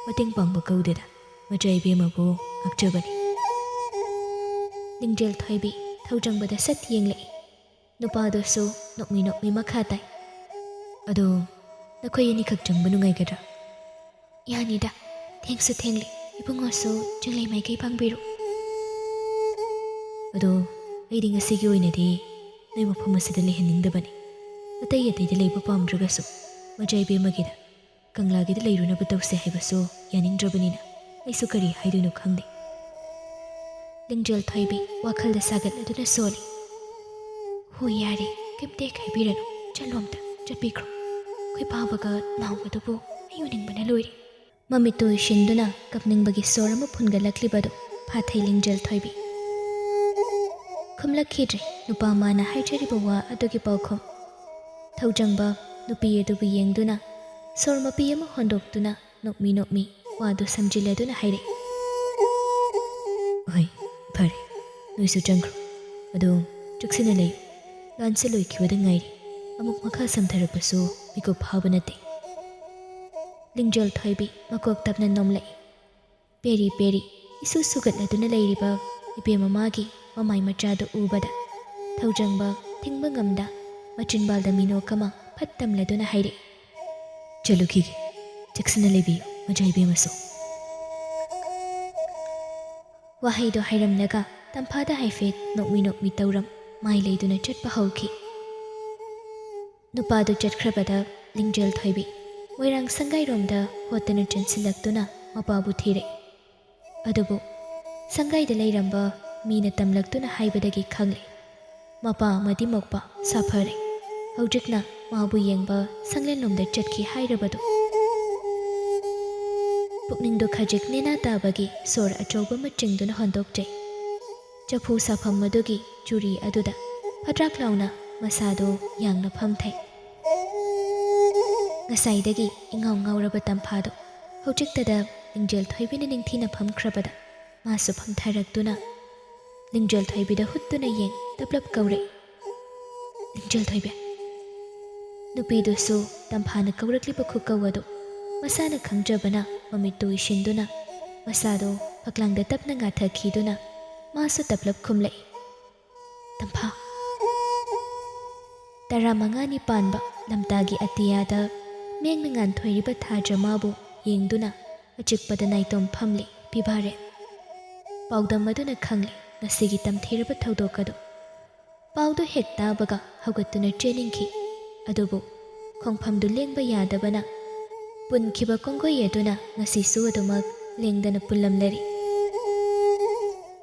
ꯃꯇꯦꯡ ꯄꯥꯡꯕ ꯀꯧꯗꯦꯗ, ꯃꯆꯥ ꯏꯕꯦꯝꯃꯕꯨ ꯉꯥꯛꯆꯕꯅꯤ꯫" ꯂꯤꯡꯖꯦꯜ ꯊꯣꯏꯕꯤ ꯊꯧꯖꯪꯕꯗ ꯁꯠ ꯌꯦꯡꯂꯛꯏ꯫ ꯅꯨꯄꯥꯗꯨꯁꯨ ꯅꯣꯛꯃꯤ ꯅꯣꯛꯃꯤ ꯃꯈꯥ ꯇꯥꯏ, "ꯑꯗꯣ ꯅꯈꯣꯏ ꯑꯅꯤꯈꯛ ꯆꯪꯕ ꯅꯨꯡꯉꯥꯏꯒꯗ꯭ꯔꯥ?" "ꯌꯥꯅꯤꯗ, ꯊꯦꯡꯁꯨ ꯊꯦꯡꯂꯦ, ꯏꯕꯨꯡꯉꯣꯁꯨ ꯆꯪꯂꯩ ꯃꯥꯏꯀꯩ ꯄꯥꯡꯕꯤꯔꯣ꯫" "ꯑꯗꯣ ꯑꯩꯗꯤ ꯉꯁꯤꯒꯤ ꯑꯣꯏꯅꯗꯤ ꯅꯣꯏ ꯃꯐꯝ ꯑꯁꯤꯗ ꯂꯩꯍꯟꯅꯤꯡꯗꯕꯅꯤ꯫ ꯑꯇꯩ ꯑꯇꯩꯗ ꯂꯩꯕ ꯄꯥꯝꯗ꯭ꯔꯒꯁꯨ ꯃꯆꯥ ꯏꯕꯦꯝꯃꯒꯤꯗ ꯀꯪꯂꯥꯒꯤꯗ ꯂꯩꯔꯨꯅꯕ ꯇꯧꯁꯦ ꯍꯥꯏꯕꯁꯨ ꯌꯥꯅꯤꯡꯗ꯭ꯔꯕꯅꯤꯅ ꯑꯩꯁꯨ ꯀꯔꯤ ꯍꯥꯏꯗꯣꯏꯅꯣ ꯈꯪꯗꯦ꯫" ꯂꯤꯡꯖꯦꯜ ꯊꯣꯏꯕꯤ ꯋꯥꯈꯜꯗ ꯁꯥꯒꯠꯂꯗꯨꯅ ꯁꯣꯜꯂꯤ꯫ "ꯍꯣꯏ ꯌꯥꯔꯦ, ꯀꯩꯝꯇ ꯍꯦꯛ ꯍꯥꯏꯕꯤꯔꯅꯨ, ꯆꯠꯂꯣ ꯑꯝꯇ, ꯆꯠꯄꯤꯈ꯭ꯔꯣ꯫ ꯑꯩꯈꯣꯏ ꯄꯥꯕꯒ ꯅꯥꯎꯕꯗꯨꯕꯨ ꯑꯩ ꯎꯅꯤꯡꯕꯅ ꯂꯣꯏꯔꯦ꯫" ꯃꯃꯤꯠꯇꯨ ꯎꯏꯁꯤꯟꯗꯨꯅ ꯀꯞꯅꯤꯡꯕꯒꯤ ꯁꯣꯔ ꯑꯃ ꯐꯨꯟꯒꯠꯂꯛꯂꯤꯕꯗꯨ ꯐꯥꯊꯩ ꯂꯤꯡꯖꯦꯜ ꯊꯣꯏꯕꯤ꯫ ꯈꯨꯝꯂꯛꯈꯤꯗ꯭ꯔꯦ ꯅꯨꯄꯥ ꯃꯥꯅ ꯍꯥꯏꯖꯔꯤꯕ ꯋꯥ ꯑꯗꯨꯒꯤ ꯄꯥꯎꯈꯨꯝ꯫ ꯊꯧꯖꯪꯕ ꯅꯨꯄꯤ ꯑꯗꯨꯕꯨ ꯌꯦꯡꯗꯨꯅ ꯁꯣꯔ ꯃꯄꯤ ꯑꯃ ꯍꯣꯟꯗꯣꯛꯇꯨꯅ ꯅꯣꯛꯃꯤ ꯅꯣꯛꯃꯤ ꯋꯥꯗꯨ ꯁꯝꯖꯤꯜꯂꯗꯨꯅ ꯍꯥꯏꯔꯛꯏ꯫ "ꯍꯣꯏ, ꯐꯔꯦ, ꯅꯣꯏꯁꯨ ꯆꯪꯈ꯭ꯔꯣ꯫ ꯑꯗꯨꯝ ꯆꯦꯛꯁꯤꯟꯅ ꯂꯩꯌꯨ꯫ ꯂꯥꯟꯁꯦ ꯂꯣꯏꯈꯤꯕꯗ ꯉꯥꯏꯔꯤ꯫ ꯑꯃꯨꯛ ꯃꯈꯥ ꯁꯝꯊꯔꯛꯄꯁꯨ ꯃꯤꯀꯨꯞ ꯐꯥꯕ ꯅꯠꯇꯦ꯫" ꯂꯤꯡꯖꯦꯜ ꯊꯣꯏꯕꯤ ꯃꯀꯣꯛ ꯇꯞꯅ ꯅꯣꯝꯂꯛꯏ꯫ "ꯄꯦꯔꯤ ꯄꯦꯔꯤ, ꯏꯁꯨ ꯁꯨꯒꯠꯂꯗꯨꯅ ꯂꯩꯔꯤꯕ ꯏꯕꯦꯝꯃ ꯃꯥꯒꯤ ꯃꯃꯥꯏ ꯃꯆꯥꯗꯨ ꯎꯕꯗ ꯊꯧꯖꯪꯕ ꯊꯤꯡꯕ ꯉꯝꯗ ꯃꯆꯤꯟꯕꯥꯜꯗ ꯃꯤꯅꯣꯛ ꯑꯃ ꯐꯠ ꯇꯝꯂꯗꯨꯅ ꯍꯥꯏꯔꯛꯏ꯫" "ꯆꯠꯂꯨꯈꯤꯒꯦ꯫ ꯆꯦꯛꯁꯤꯟꯅ ꯂꯩꯕꯤꯌꯨ, ꯃꯆꯥ ꯏꯕꯦꯝꯃꯁꯨ꯫" ꯋꯥꯍꯩꯗꯣ ꯍꯥꯏꯔꯝꯂꯒ ꯇꯝꯐꯥꯗ ꯍꯥꯏꯐꯦꯠ ꯅꯣꯛꯃꯤ ꯅꯣꯛꯃꯤ ꯇꯧꯔꯝ ꯃꯥꯏ ꯂꯩꯗꯨꯅ ꯆꯠꯄ ꯍꯧꯈꯤ꯫ ꯅꯨꯄꯥꯗꯨ ꯆꯠꯈ꯭ꯔꯕꯗ ꯂꯤꯡꯖꯦꯜ ꯊꯣꯏꯕꯤ ꯃꯣꯏꯔꯥꯡ ꯁꯪꯒꯥꯏꯔꯣꯝꯗ ꯍꯣꯠꯇꯅ ꯆꯦꯟꯁꯤꯜꯂꯛꯇꯨꯅ ꯃꯄꯥꯕꯨ ꯊꯤꯔꯛꯏ꯫ ꯑꯗꯨꯕꯨ ꯁꯪꯒꯥꯏꯗ ꯂꯩꯔꯝꯕ ꯃꯤꯅ ꯇꯝꯂꯛꯇꯨꯅ ꯍꯥꯏꯕꯗꯒꯤ ꯈꯪꯂꯦ, ꯃꯄꯥ ꯑꯃꯗꯤ ꯃꯧꯄꯥ ꯁꯥꯐꯔꯦ꯫ ꯍꯧꯖꯤꯛꯅ ꯃꯥꯕꯨ ꯌꯦꯡꯕ ꯁꯪꯂꯦꯟꯂꯣꯝꯗ ꯆꯠꯈꯤ ꯍꯥꯏꯔꯕꯗꯨ꯫ ꯄꯨꯛꯅꯤꯡꯗꯨ ꯈꯖꯤꯛ ꯅꯦꯅꯥ ꯇꯥꯕꯒꯤ ꯁꯣꯔ ꯑꯆꯧꯕ ꯑꯃ ꯆꯤꯡꯗꯨꯅ ꯍꯣꯟꯗꯣꯛꯆꯩ꯫ ꯆꯐꯨ ꯁꯥꯐꯝ ꯑꯗꯨꯒꯤ ꯆꯨꯔꯤ ꯑꯗꯨꯗ ꯐꯗ꯭ꯔꯥꯛ ꯂꯥꯎꯅ ꯃꯁꯥꯗꯨ ꯌꯥꯡꯅ ꯐꯝꯊꯩ꯫ ꯉꯁꯥꯏꯗꯒꯤ ꯏꯉꯥꯎ ꯉꯥꯎꯔꯕ ꯇꯝꯐꯥꯗꯨ ꯍꯧꯖꯤꯛꯇꯗ ꯂꯤꯡꯖꯦꯜ ꯊꯣꯏꯕꯤꯅ ꯅꯤꯡꯊꯤꯅ ꯐꯝꯈ꯭ꯔꯕꯗ ꯃꯥꯁꯨ ꯐꯝꯊꯔꯛꯇꯨꯅ ꯂꯤꯡꯖꯦꯜ ꯊꯣꯏꯕꯤꯗ ꯍꯨꯠꯇꯨꯅ ꯌꯦꯡ ꯇꯞꯂꯞ ꯀꯧꯔꯛꯏ, "ꯂꯤꯡꯖꯦꯜ ꯊꯣꯏꯕꯤ!" ꯅꯨꯄꯤꯗꯨꯁꯨ ꯇꯝꯐꯥꯅ ꯀꯧꯔꯛꯂꯤꯕ ꯈꯨꯀꯧ ꯑꯗꯨ ꯃꯁꯥꯅ ꯈꯪꯖꯕꯅ ꯃꯃꯤꯠꯇꯨ ꯎꯏꯁꯤꯟꯗꯨꯅ ꯃꯁꯥꯗꯨ ꯐꯛꯂꯥꯡꯗ ꯇꯞꯅ ꯉꯥꯊꯈꯤꯗꯨꯅ ꯃꯥꯁꯨ ꯇꯞꯂꯞ ꯈꯨꯝꯂꯛꯏ, "ꯇꯝꯐꯥ!" ꯇꯔꯥꯃꯉꯥꯅꯤ ꯄꯥꯟꯕ ꯂꯝꯇꯥꯒꯤ ꯑꯇꯤꯌꯥꯗ ꯃꯦꯡꯅ ꯉꯥꯟꯊꯣꯏꯔꯤꯕ ꯊꯥꯖ ꯃꯥꯕꯨ ꯌꯦꯡꯗꯨꯅ ꯑꯆꯤꯛꯄꯗ ꯅꯥꯏꯇꯣꯝ ꯐꯝꯂꯤ ꯄꯤꯕꯥꯔꯦꯟ꯫ ꯄꯥꯎꯗꯝ ꯑꯗꯨꯅ ꯈꯪꯂꯦ ꯉꯁꯤꯒꯤ ꯇꯝꯊꯤꯔꯕ ꯊꯧꯗꯣꯛ ꯑꯗꯨ꯫ ꯄꯥꯎꯗꯨ ꯍꯦꯛ ꯇꯥꯕꯒ ꯍꯧꯒꯠꯇꯨꯅ ꯆꯦꯟꯅꯤꯡꯈꯤ꯫ ꯑꯗꯨꯕꯨ ꯈꯣꯡꯐꯝꯗꯨ ꯂꯦꯡꯕ ꯌꯥꯗꯕꯅ ꯄꯨꯟꯈꯤꯕ ꯀꯣꯡꯒꯣꯏ ꯑꯗꯨꯅ ꯉꯁꯤꯁꯨ ꯑꯗꯨꯃꯛ ꯂꯦꯡꯗꯅ ꯄꯨꯜꯂꯝꯂꯔꯤ꯫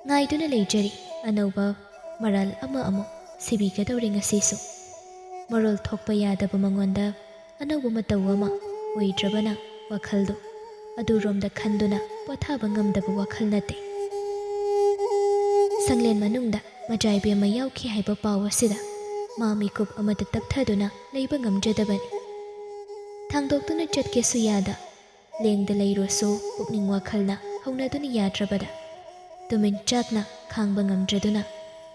ꯉꯥꯏꯗꯨꯅ ꯂꯩꯖꯔꯤ ꯑꯅꯧꯕ ꯃꯔꯥꯜ ꯑꯃ ꯑꯃꯨꯛ ꯁꯤꯕꯤꯒꯗꯧꯔꯤ ꯉꯁꯤꯁꯨ꯫ ꯃꯔꯣꯜ ꯊꯣꯛꯄ ꯌꯥꯗꯕ ꯃꯉꯣꯟꯗ ꯑꯅꯧꯕ ꯃꯇꯧ ꯑꯃ ꯑꯣꯏꯗ꯭ꯔꯕꯅ ꯋꯥꯈꯜꯗꯨ ꯑꯗꯨꯔꯣꯝꯗ ꯈꯟꯗꯨꯅ ꯄꯣꯊꯥꯕ ꯉꯝꯗꯕ ꯋꯥꯈꯜ ꯅꯠꯇꯦ꯫ ꯁꯪꯂꯦꯟ ꯃꯅꯨꯡꯗ ꯃꯆꯥ ꯏꯕꯦꯝꯃ ꯌꯥꯎꯈꯤ ꯍꯥꯏꯕ ꯄꯥꯎ ꯑꯁꯤꯗ ꯃꯥ ꯃꯤꯀꯨꯞ ꯑꯃꯠꯇ ꯇꯞꯊꯗꯨꯅ ꯂꯩꯕ ꯉꯝꯖꯗꯕꯅꯤ꯫ ꯊꯥꯡꯗꯣꯛꯇꯨꯅ ꯆꯠꯀꯦꯁꯨ ꯌꯥꯗ, ꯂꯦꯡꯗ ꯂꯩꯔꯨꯁꯨ ꯄꯨꯛꯅꯤꯡ ꯋꯥꯈꯜꯅ ꯍꯧꯅꯗꯨꯅ ꯌꯥꯗ꯭ꯔꯕꯗ, ꯇꯨꯃꯤꯟ ꯆꯥꯛꯅ ꯈꯥꯡꯕ ꯉꯝꯗ꯭ꯔꯗꯨꯅ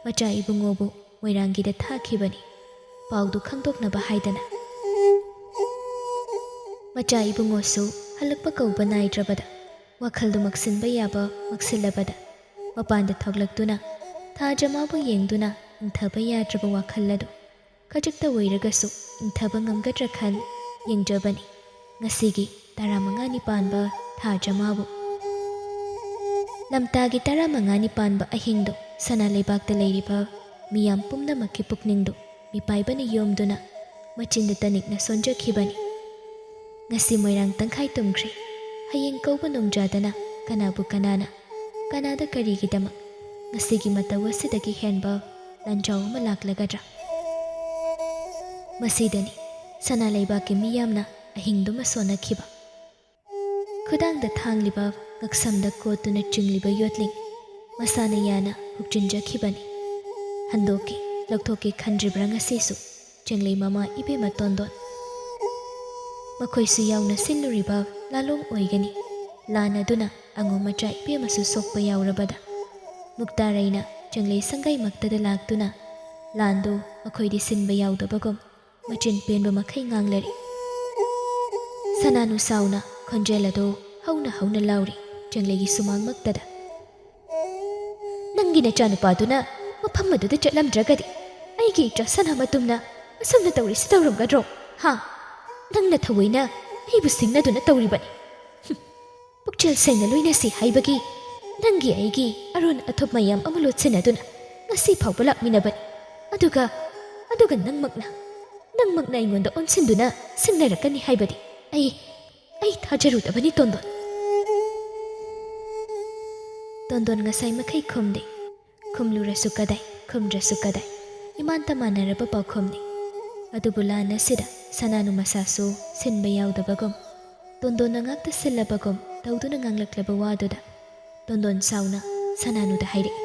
ꯃꯆꯥ ꯏꯕꯨꯡꯉꯣꯕꯨ ꯃꯣꯏꯔꯥꯡꯒꯤꯗ ꯊꯥꯈꯤꯕꯅꯤ, ꯄꯥꯎꯗꯨ ꯈꯪꯗꯣꯛꯅꯕ ꯍꯥꯏꯗꯅ꯫ ꯃꯆꯥ ꯏꯕꯨꯡꯉꯣꯁꯨ ꯍꯜꯂꯛꯄ ꯀꯧꯕ ꯅꯥꯏꯗ꯭ꯔꯕꯗ, ꯋꯥꯈꯜꯗꯨ ꯃꯛꯁꯤꯟꯕ ꯌꯥꯕ ꯃꯛꯁꯤꯜꯂꯕꯗ, ꯃꯄꯥꯟꯗ ꯊꯣꯛꯂꯛꯇꯨꯅ ꯊꯥꯖꯃꯥꯕꯨ ꯌꯦꯡꯗꯨꯅ ꯏꯪꯊꯕ ꯌꯥꯗ꯭ꯔꯕ ꯋꯥꯈꯜ ꯑꯗꯨ ꯈꯖꯤꯛꯇ ꯑꯣꯏꯔꯒꯁꯨ ꯏꯪꯊꯕ ꯉꯝꯒꯗ꯭ꯔꯥ ꯈꯟ ꯌꯦꯡꯖꯕꯅꯤ ꯉꯁꯤꯒꯤ ꯇꯔꯥꯃꯉꯥꯅꯤ ꯄꯥꯟꯕ ꯊꯥꯖꯃꯥꯕꯨ꯫ ꯂꯝꯇꯥꯒꯤ ꯇꯔꯥꯃꯉꯥꯅꯤ ꯄꯥꯟꯕ ꯑꯍꯤꯡꯗꯨ ꯁꯅꯥ ꯂꯩꯕꯥꯛꯇ ꯂꯩꯔꯤꯕ ꯃꯤꯌꯥꯝ ꯄꯨꯝꯅꯃꯛꯀꯤ ꯄꯨꯛꯅꯤꯡꯗꯨ ꯃꯤꯄꯥꯏꯕꯅ ꯌꯣꯝꯗꯨꯅ ꯃꯆꯤꯟꯗ ꯇꯅꯤꯛꯅ ꯁꯣꯟꯖꯈꯤꯕꯅꯤ꯫ ꯉꯁꯤ ꯃꯣꯏꯔꯥꯡ ꯇꯪꯈꯥꯏ ꯇꯨꯝꯈ꯭ꯔꯦ, ꯍꯌꯦꯡ ꯀꯧꯕ ꯅꯣꯡꯖꯥꯗꯅ ꯀꯅꯥꯕꯨ ꯀꯅꯥꯅ, ꯀꯅꯥꯗ ꯀꯔꯤꯒꯤꯗꯃꯛ ꯉꯁꯤꯒꯤ ꯃꯇꯧ ꯑꯁꯤꯗꯒꯤ ꯍꯦꯟꯕ ꯂꯥꯟꯖꯥꯎ ꯑꯃ ꯂꯥꯛꯂꯒꯗ꯭ꯔꯥ? ꯃꯁꯤꯗꯅꯤ ꯁꯅꯥ ꯂꯩꯕꯥꯛꯀꯤ ꯃꯤꯌꯥꯝꯅ ꯑꯍꯤꯡꯗꯨꯃ ꯁꯣꯟꯅꯈꯤꯕ꯫ ꯈꯨꯗꯥꯡꯗ ꯊꯥꯡꯂꯤꯕ, ꯉꯛꯁꯝꯗ ꯀꯣꯠꯇꯨꯅ ꯆꯤꯡꯂꯤꯕ ꯌꯣꯠꯂꯤꯡ ꯃꯁꯥꯅ ꯌꯥꯅ ꯍꯨꯛꯆꯤꯟꯖꯈꯤꯕꯅꯤ꯫ ꯍꯟꯗꯣꯛꯀꯦ, ꯂꯧꯊꯣꯛꯀꯦ ꯈꯟꯗ꯭ꯔꯤꯕ꯭ꯔꯥ ꯉꯁꯤꯁꯨ ꯆꯦꯡꯂꯩ ꯃꯃꯥ ꯏꯕꯦꯝꯃ ꯇꯣꯟꯗꯣꯟ? ꯃꯈꯣꯏꯁꯨ ꯌꯥꯎꯅ ꯁꯤꯜꯂꯨꯔꯤꯕ ꯂꯥꯂꯣꯡ ꯑꯣꯏꯒꯅꯤ꯫ ꯂꯥꯟ ꯑꯗꯨꯅ ꯑꯉꯣꯝ ꯃꯆꯥ ꯏꯕꯦꯝꯃꯁꯨ ꯁꯣꯛꯄ ꯌꯥꯎꯔꯕꯗ, ꯃꯨꯛꯇꯥꯔꯩꯅ ꯆꯦꯡꯂꯩ ꯁꯪꯒꯩꯃꯛꯇꯗ ꯂꯥꯛꯇꯨꯅ ꯂꯥꯟꯗꯨ ꯃꯈꯣꯏꯗꯤ ꯁꯤꯟꯕ ꯌꯥꯎꯗꯕꯒꯨꯝ ꯃꯆꯤꯟ ꯄꯦꯟꯕ ꯃꯈꯩ ꯉꯥꯡꯂꯔꯦ꯫ ꯁꯅꯥꯅꯨ ꯁꯥꯎꯅ ꯈꯣꯟꯖꯦꯜ ꯑꯗꯨ ꯍꯧꯅ ꯍꯧꯅ ꯂꯥꯎꯔꯤ, ꯆꯦꯡꯂꯩꯒꯤ ꯁꯨꯃꯥꯡꯃꯛꯇꯗ꯫ "ꯅꯪꯒꯤ ꯅꯆꯥꯅꯨꯄꯥꯗꯨꯅ ꯃꯐꯝ ꯑꯗꯨꯗ ꯆꯠꯂꯝꯗ꯭ꯔꯒꯗꯤ ꯑꯩꯒꯤ ꯏꯆꯥ ꯁꯅꯥꯃꯇꯨꯝꯅ ꯑꯁꯨꯝꯅ ꯇꯧꯔꯤꯁꯤ ꯇꯧꯔꯝꯒꯗ꯭ꯔꯣ? ꯍꯥ? ꯅꯪꯅ ꯊꯑꯣꯏꯅ ꯑꯩꯕꯨ ꯁꯤꯡꯅꯗꯨꯅ ꯇꯧꯔꯤꯕꯅꯤ꯫ ꯍꯨꯝ꯫ ꯄꯨꯛꯆꯦꯜ ꯁꯦꯡꯅ ꯂꯣꯏꯅꯁꯤ ꯍꯥꯏꯕꯒꯤ ꯅꯪꯒꯤ ꯑꯩꯒꯤ ꯑꯔꯣꯟ ꯑꯊꯨꯞ ꯃꯌꯥꯝ ꯑꯃ ꯂꯣꯠꯁꯤꯟꯅꯗꯨꯅ ꯉꯁꯤ ꯐꯥꯎꯕ ꯂꯥꯛꯃꯤꯟꯅꯕꯅꯤ꯫ ꯑꯗꯨꯒ, ꯑꯗꯨꯒ ꯅꯪꯃꯛꯅ, ꯅꯪꯃꯛꯅ ꯑꯩꯉꯣꯟꯗ ꯑꯣꯟꯁꯤꯟꯗꯨꯅ ꯁꯤꯡꯅꯔꯛꯀꯅꯤ ꯍꯥꯏꯕꯗꯤ ꯑꯩ, ꯑꯩ ꯊꯥꯖꯔꯨꯗꯕꯅꯤ, ꯇꯣꯟꯗꯣꯟ꯫" ꯇꯣꯟꯗꯣꯟ ꯉꯁꯥꯏ ꯃꯈꯩ ꯈꯨꯝꯗꯦ꯫ ꯈꯨꯝꯂꯨꯔꯁꯨ ꯀꯗꯥꯏ, ꯈꯨꯝꯗ꯭ꯔꯁꯨ ꯀꯗꯥꯏ, ꯏꯃꯥꯟꯇ ꯃꯥꯟꯅꯔꯕ ꯄꯥꯎꯈꯨꯝꯅꯤ꯫ ꯑꯗꯨꯕꯨ ꯂꯥꯟ ꯑꯁꯤꯗ ꯁꯅꯥꯅꯨ ꯃꯁꯥꯁꯨ ꯁꯤꯟꯕ ꯌꯥꯎꯗꯕꯒꯨꯝ, ꯇꯣꯟꯗꯣꯟꯅ ꯉꯥꯛꯇ ꯁꯤꯜꯂꯕꯒꯨꯝ ꯇꯧꯗꯨꯅ ꯉꯥꯡꯂꯛꯂꯕ ꯋꯥꯗꯨꯗ ꯇꯣꯟꯗꯣꯟ ꯁꯥꯎꯅ ꯁꯅꯥꯅꯨꯗ ꯍꯥꯏꯔꯛꯏ,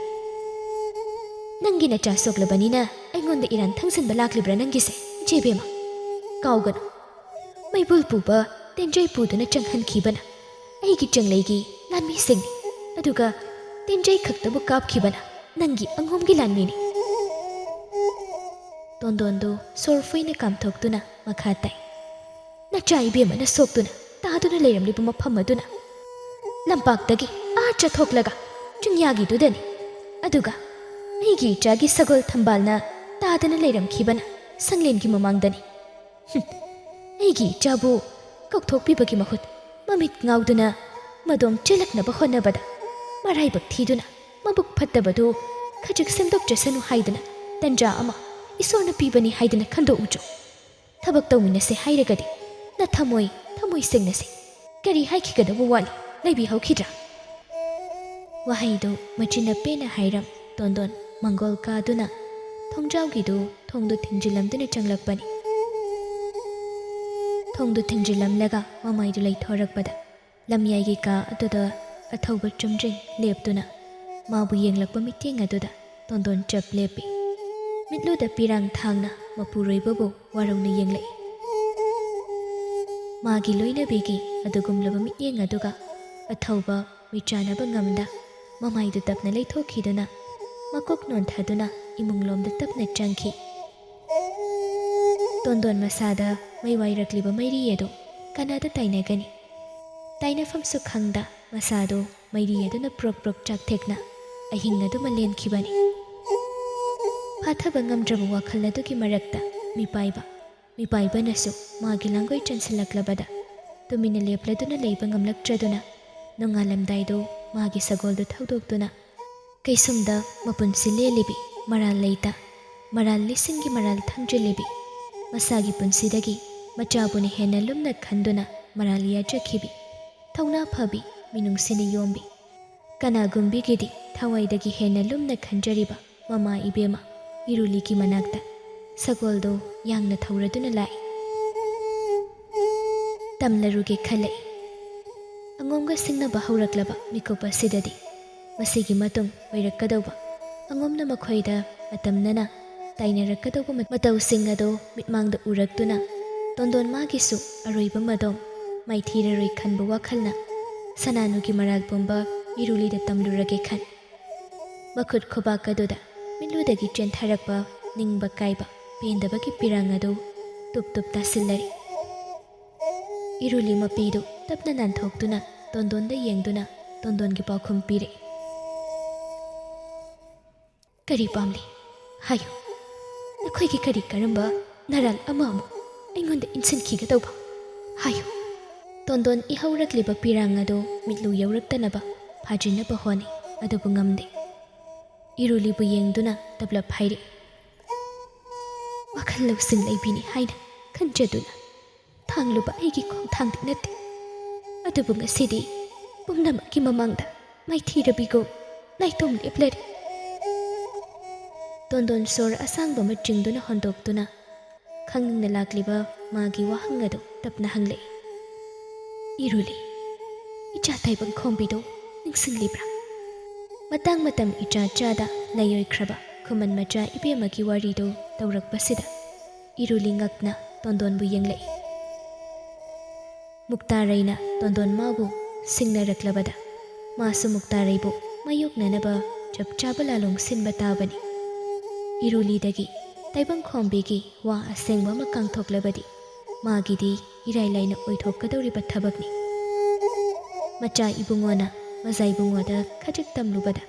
"ꯅꯪꯒꯤ ꯅꯆꯥ ꯁꯣꯛꯂꯕꯅꯤꯅ ꯑꯩꯉꯣꯟꯗ ꯏꯔꯥꯟ ꯊꯪꯖꯤꯟꯕ ꯂꯥꯛꯂꯤꯕ꯭ꯔꯥ ꯅꯪꯒꯤꯁꯦ, ꯏꯆꯦ ꯏꯕꯦꯝꯃ? ꯀꯥꯎꯒꯅꯨ, ꯏꯕꯨꯜ ꯄꯨꯕ ꯇꯦꯟꯖꯩ ꯄꯨꯗꯨꯅ ꯆꯪꯍꯟꯈꯤꯕꯅ ꯑꯩꯒꯤ ꯆꯪꯂꯩꯒꯤ ꯂꯥꯟꯃꯤꯁꯤꯡꯅꯤ, ꯑꯗꯨꯒ ꯇꯦꯟꯖꯩ ꯈꯛꯇꯕꯨ ꯀꯥꯞꯈꯤꯕꯅ ꯅꯪꯒꯤ ꯑꯉꯣꯝꯒꯤ ꯂꯥꯟꯃꯤꯅꯤ꯫ ꯇꯣꯟꯗꯣꯟꯗꯨ ꯁꯣꯔ ꯐꯨꯏꯅ ꯀꯥꯝꯊꯣꯛꯇꯨꯅ ꯃꯈꯥ ꯇꯥꯏ꯫ ꯅꯆꯥ ꯏꯕꯦꯝꯃꯅ ꯁꯣꯛꯇꯨꯅ ꯇꯥꯗꯨꯅ ꯂꯩꯔꯝꯂꯤꯕ ꯃꯐꯝ ꯑꯗꯨꯅ ꯂꯝꯄꯥꯛꯇꯒꯤ ꯑꯥ ꯆꯠꯊꯣꯛꯂꯒ ꯆꯤꯡꯌꯥꯒꯤꯗꯨꯗꯅꯤ꯫ ꯑꯗꯨꯒ ꯑꯩꯒꯤ ꯏꯆꯥꯒꯤ ꯁꯒꯣꯜ ꯊꯝꯕꯥꯜꯅ ꯇꯥꯗꯅ ꯂꯩꯔꯝꯈꯤꯕꯅ ꯁꯪꯂꯦꯟꯒꯤ ꯃꯃꯥꯡꯗꯅꯤ꯫ ꯍꯨꯝ, ꯑꯩꯒꯤ ꯏꯆꯥꯕꯨ ꯀꯧꯊꯣꯛꯄꯤꯕꯒꯤ ꯃꯍꯨꯠ ꯃꯃꯤꯠ ꯉꯥꯎꯗꯨꯅ ꯃꯗꯣꯝ ꯆꯦꯜꯂꯛꯅꯕ ꯍꯣꯠꯅꯕꯗ ꯃꯔꯥꯏꯕꯛ ꯊꯤꯗꯨꯅ ꯃꯕꯨꯛ ꯐꯠꯇꯕꯗꯨ ꯈꯖꯤꯛ ꯁꯦꯝꯗꯣꯛꯆꯁꯅꯨ ꯍꯥꯏꯗꯅ ꯇꯟꯖꯥ ꯑꯃ ꯏꯁꯣꯔꯅ ꯄꯤꯕꯅꯤ ꯍꯥꯏꯗꯅ ꯈꯟꯗꯣꯛꯎꯆꯣ꯫ ꯊꯕꯛ ꯇꯧꯃꯤꯟꯅꯁꯦ ꯍꯥꯏꯔꯒꯗꯤ ꯅꯊꯃꯣꯏ ꯊꯃꯣꯏ ꯁꯦꯡꯅꯁꯦ꯫ ꯀꯔꯤ ꯍꯥꯏꯈꯤꯒꯗꯕ ꯋꯥꯠꯂꯤ? ꯂꯩꯕꯤꯍꯧꯈꯤꯗ꯭ꯔꯥ? ꯋꯥꯍꯩꯗꯨ ꯃꯆꯤꯟꯅ ꯄꯦꯟꯅ ꯍꯥꯏꯔꯝ ꯇꯣꯟꯗꯣꯟ ꯃꯪꯒꯣꯜ ꯀꯥꯗꯨꯅ ꯊꯣꯡꯖꯥꯎꯒꯤꯗꯨ ꯊꯣꯡꯗꯨ ꯊꯤꯡꯖꯤꯜꯂꯝꯗꯨꯅ ꯆꯪꯂꯛꯄꯅꯤ꯫ ꯊꯣꯡꯗꯨ ꯊꯤꯡꯖꯤꯜꯂꯝꯂꯒ ꯃꯃꯥꯏꯗꯨ ꯂꯩꯊꯣꯔꯛꯄꯗ ꯂꯝꯌꯥꯏꯒꯤ ꯀꯥ ꯑꯗꯨꯗ ꯑꯊꯧꯕ ꯆꯨꯝꯗ꯭ꯔꯤꯡ ꯂꯦꯞꯇꯨꯅ ꯃꯥꯕꯨ ꯌꯦꯡꯂꯛꯄ ꯃꯤꯠꯌꯦꯡ ꯑꯗꯨꯗ ꯇꯣꯟꯗꯣꯟ ꯆꯞ ꯂꯦꯞꯄꯤ꯫ ꯃꯤꯠꯂꯨꯗ ꯄꯤꯔꯥꯡ ꯊꯥꯡꯅ ꯃꯄꯨꯔꯣꯏꯕꯕꯨ ꯋꯥꯔꯧꯅ ꯌꯦꯡꯂꯛꯏ꯫ ꯃꯥꯒꯤ ꯂꯣꯏꯅꯕꯤꯒꯤ ꯑꯗꯨꯒꯨꯝꯂꯕ ꯃꯤꯠꯌꯦꯡ ꯑꯗꯨꯒ ꯑꯊꯧꯕ ꯃꯤꯆꯥꯟꯅꯕ ꯉꯝꯗ ꯃꯃꯥꯏꯗꯨ ꯇꯞꯅ ꯂꯩꯊꯣꯛꯈꯤꯗꯨꯅ ꯃꯀꯣꯛ ꯅꯣꯟꯊꯗꯨꯅ ꯏꯃꯨꯡꯂꯣꯝꯗ ꯇꯞꯅ ꯆꯪꯈꯤ꯫ ꯇꯣꯟꯗꯣꯟ ꯃꯁꯥꯗ ꯃꯩ ꯋꯥꯏꯔꯛꯂꯤꯕ ꯃꯩꯔꯤ ꯑꯗꯨ ꯀꯅꯥꯗ ꯇꯥꯏꯅꯒꯅꯤ? ꯇꯥꯏꯅꯐꯝꯁꯨ ꯈꯪꯗ ꯃꯁꯥꯗꯨ ꯃꯩꯔꯤ ꯑꯗꯨꯅ ꯄ꯭ꯔꯣꯛ ꯄ꯭ꯔꯣꯛ ꯆꯥꯛꯊꯦꯛꯅ ꯑꯍꯤꯡ ꯑꯗꯨꯃ ꯂꯦꯟꯈꯤꯕꯅꯤ꯫ ꯐꯥꯊꯕ ꯉꯝꯗ꯭ꯔꯕ ꯋꯥꯈꯜ ꯑꯗꯨꯒꯤ ꯃꯔꯛꯇ ꯃꯤꯄꯥꯏꯕ, ꯃꯤꯄꯥꯏꯕꯅꯁꯨ ꯃꯥꯒꯤ ꯂꯥꯡꯒꯣꯏ ꯆꯟꯁꯤꯜꯂꯛꯂꯕꯗ ꯇꯨꯃꯤꯟꯅ ꯂꯦꯞꯂꯗꯨꯅ ꯂꯩꯕ ꯉꯝꯂꯛꯇ꯭ꯔꯗꯨꯅ ꯅꯣꯡꯉꯥꯜꯂꯝꯗꯥꯏꯗꯨ ꯃꯥꯒꯤ ꯁꯒꯣꯜꯗꯨ ꯊꯧꯗꯣꯛꯇꯨꯅ ꯀꯩꯁꯨꯝꯗ ꯃꯄꯨꯟꯁꯤ ꯂꯦꯜꯂꯤꯕꯤ ꯃꯔꯥꯜ ꯂꯩꯇ, ꯃꯔꯥꯜ ꯂꯤꯁꯤꯡꯒꯤ ꯃꯔꯥꯜ ꯊꯥꯡꯖꯤꯜꯂꯤꯕꯤ, ꯃꯁꯥꯒꯤ ꯄꯨꯟꯁꯤꯗꯒꯤ ꯃꯆꯥꯕꯨꯅ ꯍꯦꯟꯅ ꯂꯨꯝꯅ ꯈꯟꯗꯨꯅ ꯃꯔꯥꯜ ꯌꯥꯖꯈꯤꯕꯤ, ꯊꯧꯅꯥ ꯐꯕꯤ, ꯃꯤꯅꯨꯡꯁꯤꯅ ꯌꯣꯝꯕꯤ, ꯀꯅꯥꯒꯨꯝꯕꯤꯒꯤꯗꯤ ꯊꯋꯥꯏꯗꯒꯤ ꯍꯦꯟꯅ ꯂꯨꯝꯅ ꯈꯟꯖꯔꯤꯕ ꯃꯃꯥ ꯏꯕꯦꯝꯃ ꯏꯔꯨꯂꯤꯒꯤ ꯃꯅꯥꯛꯇ ꯁꯒꯣꯜꯗꯨ ꯌꯥꯡꯅ ꯊꯧꯔꯗꯨꯅ ꯂꯥꯛꯏ꯫ ꯇꯝꯂꯔꯨꯒꯦ ꯈꯜꯂꯛꯏ꯫ ꯑꯉꯣꯝꯒ ꯁꯤꯡꯅꯕ ꯍꯧꯔꯛꯂꯕ ꯃꯤꯀꯨꯞ ꯑꯁꯤꯗꯗꯤ ꯃꯁꯤꯒꯤ ꯃꯇꯨꯡ ꯑꯣꯏꯔꯛꯀꯗꯧꯕ ꯑꯉꯣꯝꯅ ꯃꯈꯣꯏꯗ ꯑꯇꯝꯅꯅ ꯇꯥꯏꯅꯔꯛꯀꯗꯧꯕ ꯃꯇꯧꯁꯤꯡ ꯑꯗꯨ ꯃꯤꯠꯃꯥꯡꯗ ꯎꯔꯛꯇꯨꯅ ꯇꯣꯟꯗꯣꯟ ꯃꯥꯒꯤꯁꯨ ꯑꯔꯣꯏꯕ ꯃꯗꯣꯝ ꯃꯥꯏꯊꯤꯔꯔꯣꯏ ꯈꯟꯕ ꯋꯥꯈꯜꯅ ꯁꯅꯥꯅꯨꯒꯤ ꯃꯔꯥꯜ ꯄꯨꯝꯕ ꯏꯔꯨꯂꯤꯗ ꯇꯝꯂꯨꯔꯒꯦ ꯈꯟ꯫ ꯃꯈꯨꯠ ꯈꯨꯕꯥꯛ ꯑꯗꯨꯗ ꯃꯤꯠꯂꯨꯗꯒꯤ ꯆꯦꯟꯊꯔꯛꯄ ꯅꯤꯡꯕ ꯀꯥꯏꯕ ꯄꯦꯟꯗꯕꯒꯤ ꯄꯤꯔꯥꯡ ꯑꯗꯨ ꯇꯨꯞ ꯇꯨꯞ ꯇꯥꯁꯤꯜꯂꯔꯤ꯫ ꯏꯔꯨꯂꯤ ꯃꯄꯤꯗꯨ ꯇꯞꯅ ꯅꯥꯟꯊꯣꯛꯇꯨꯅ ꯇꯣꯟꯗꯣꯟꯗ ꯌꯦꯡꯗꯨꯅ ꯇꯣꯟꯗꯣꯟꯒꯤ ꯄꯥꯎꯈꯨꯝ ꯄꯤꯔꯦ꯫ "ꯀꯔꯤ ꯄꯥꯝꯂꯤ? ꯍꯥꯏꯌꯨ꯫ ꯅꯈꯣꯏꯒꯤ ꯀꯔꯤ ꯀꯔꯝꯕ ꯅꯔꯥꯜ ꯑꯃ ꯑꯃꯨꯛ ꯑꯩꯉꯣꯟꯗ ꯏꯟꯁꯤꯟꯈꯤꯒꯗꯧꯕ? ꯍꯥꯏꯌꯨ꯫" ꯇꯣꯟꯗꯣꯟ ꯏꯍꯧꯔꯛꯂꯤꯕ ꯄꯤꯔꯥꯡ ꯑꯗꯨ ꯃꯤꯠꯂꯨ ꯌꯧꯔꯛꯇꯅꯕ ꯐꯥꯖꯤꯟꯅꯕ ꯍꯣꯠꯅꯩ, ꯑꯗꯨꯕꯨ ꯉꯝꯗꯦ꯫ ꯏꯔꯨꯂꯤꯕꯨ ꯌꯦꯡꯗꯨꯅ ꯇꯞꯂꯞ ꯍꯥꯏꯔꯛꯏ꯫ "ꯋꯥꯈꯜ ꯂꯧꯁꯤꯡ ꯂꯩꯕꯤꯅꯤ ꯍꯥꯏꯅ ꯈꯟꯖꯗꯨꯅ ꯊꯥꯡꯂꯨꯕ ꯑꯩꯒꯤ ꯈꯣꯡꯊꯥꯡꯗꯤ ꯅꯠꯇꯦ, ꯑꯗꯨꯕꯨ ꯉꯁꯤꯗꯤ ꯄꯨꯝꯅꯃꯛꯀꯤ ꯃꯃꯥꯡꯗ ꯃꯥꯏꯊꯤꯔꯕꯤꯒꯨꯝ ꯅꯥꯏꯇꯣꯝ ꯂꯦꯞꯂꯔꯦ꯫" ꯇꯣꯟꯗꯣꯟ ꯁꯣꯔ ꯑꯁꯥꯡꯕ ꯑꯃ ꯆꯤꯡꯗꯨꯅ ꯍꯣꯟꯗꯣꯛꯇꯨꯅ ꯈꯪꯅꯤꯡꯅ ꯂꯥꯛꯂꯤꯕ ꯃꯥꯒꯤ ꯋꯥꯍꯪ ꯑꯗꯨ ꯇꯞꯅ ꯍꯪꯂꯛꯏ꯫ "ꯏꯔꯨꯂꯤ, ꯏꯆꯥ ꯇꯥꯏꯕꯪ ꯈꯣꯝꯕꯤꯗꯨ ꯅꯤꯡꯁꯤꯡꯂꯤꯕ꯭ꯔꯥ? ꯃꯇꯥꯡ ꯃꯇꯝ ꯏꯆꯥ ꯆꯥꯗ ꯂꯩꯔꯣꯏꯈ꯭ꯔꯕ ꯈꯨꯃꯟ ꯃꯆꯥ ꯏꯕꯦꯝꯃꯒꯤ ꯋꯥꯔꯤꯗꯨ ꯇꯧꯔꯛꯄꯁꯤꯗ ꯏꯔꯨꯂꯤ ꯉꯛꯅ ꯇꯣꯟꯗꯣꯟꯕꯨ ꯌꯦꯡꯂꯛꯏ꯫ ꯃꯨꯛꯇꯥꯔꯩꯅ ꯇꯣꯟꯗꯣꯟ ꯃꯥꯕꯨ ꯁꯤꯡꯅꯔꯛꯂꯕꯗ ꯃꯥꯁꯨ ꯃꯨꯛꯇꯥꯔꯩꯕꯨ ꯃꯥꯌꯣꯛꯅꯅꯕ ꯆꯞ ꯆꯥꯕ ꯂꯥꯂꯣꯡ ꯁꯤꯟꯕ ꯇꯥꯕꯅꯤ꯫ ꯏꯔꯨꯂꯤꯗꯒꯤ ꯇꯥꯏꯕꯪ ꯈꯣꯝꯕꯤꯒꯤ ꯋꯥ ꯑꯁꯦꯡꯕ ꯑꯃ ꯀꯥꯡꯊꯣꯛꯂꯕꯗꯤ ꯃꯥꯒꯤꯗꯤ ꯏꯔꯥꯏ ꯂꯥꯏꯅ ꯑꯣꯏꯊꯣꯛꯀꯗꯧꯔꯤꯕ ꯊꯕꯛꯅꯤ꯫ ꯃꯆꯥ ꯏꯕꯨꯡꯉꯣꯅ ꯃꯖꯥ ꯏꯕꯨꯡꯉꯣꯗ ꯈꯖꯤꯛ ꯇꯝꯂꯨꯕꯗ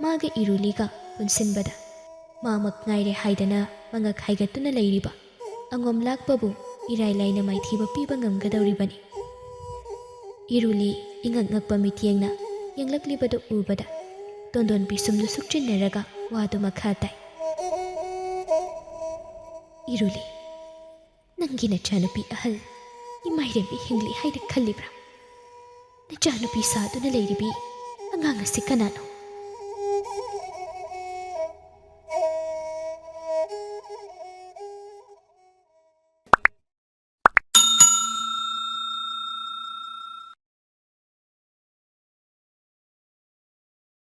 ꯃꯥꯒ ꯏꯔꯨꯂꯤꯒ ꯄꯨꯟꯁꯤꯟꯕꯗ ꯃꯥꯃꯛ ꯉꯥꯏꯔꯦ ꯍꯥꯏꯗꯅ ꯃꯉꯛ ꯍꯥꯏꯒꯠꯇꯨꯅ ꯂꯩꯔꯤꯕ ꯑꯉꯣꯝ ꯂꯥꯛꯄꯕꯨ ꯏꯔꯥꯏ ꯂꯥꯏꯅ ꯃꯥꯏꯊꯤꯕ ꯄꯤꯕ ꯉꯝꯒꯗꯧꯔꯤꯕꯅꯤ꯫ ꯏꯔꯨꯂꯤ ꯏꯉꯛ ꯉꯛꯄ ꯃꯤꯠꯌꯦꯡꯅ ꯌꯦꯡꯂꯛꯂꯤꯕꯗꯨ ꯎꯕꯗ ꯇꯣꯟꯗꯣꯟ ꯄꯤꯁꯨꯝꯗꯨ ꯁꯨꯛꯆꯤꯟꯅꯔꯒ ꯋꯥꯗꯨ ꯃꯈꯥ ꯇꯥꯏ꯫ "ꯏꯔꯨꯂꯤ, ꯅꯪꯒꯤ ꯅꯆꯥꯅꯨꯄꯤ ꯑꯍꯜ ꯏꯃꯥꯏꯔꯦꯝꯕꯤ ꯍꯤꯡꯂꯤ ꯍꯥꯏꯅ ꯈꯜꯂꯤꯕ꯭ꯔꯥ? ꯅꯆꯥꯅꯨꯄꯤ ꯁꯥꯗꯨꯅ ꯂꯩꯔꯤꯕꯤ ꯑꯉꯥꯡ ꯑꯁꯤ ꯀꯅꯥꯅꯣ?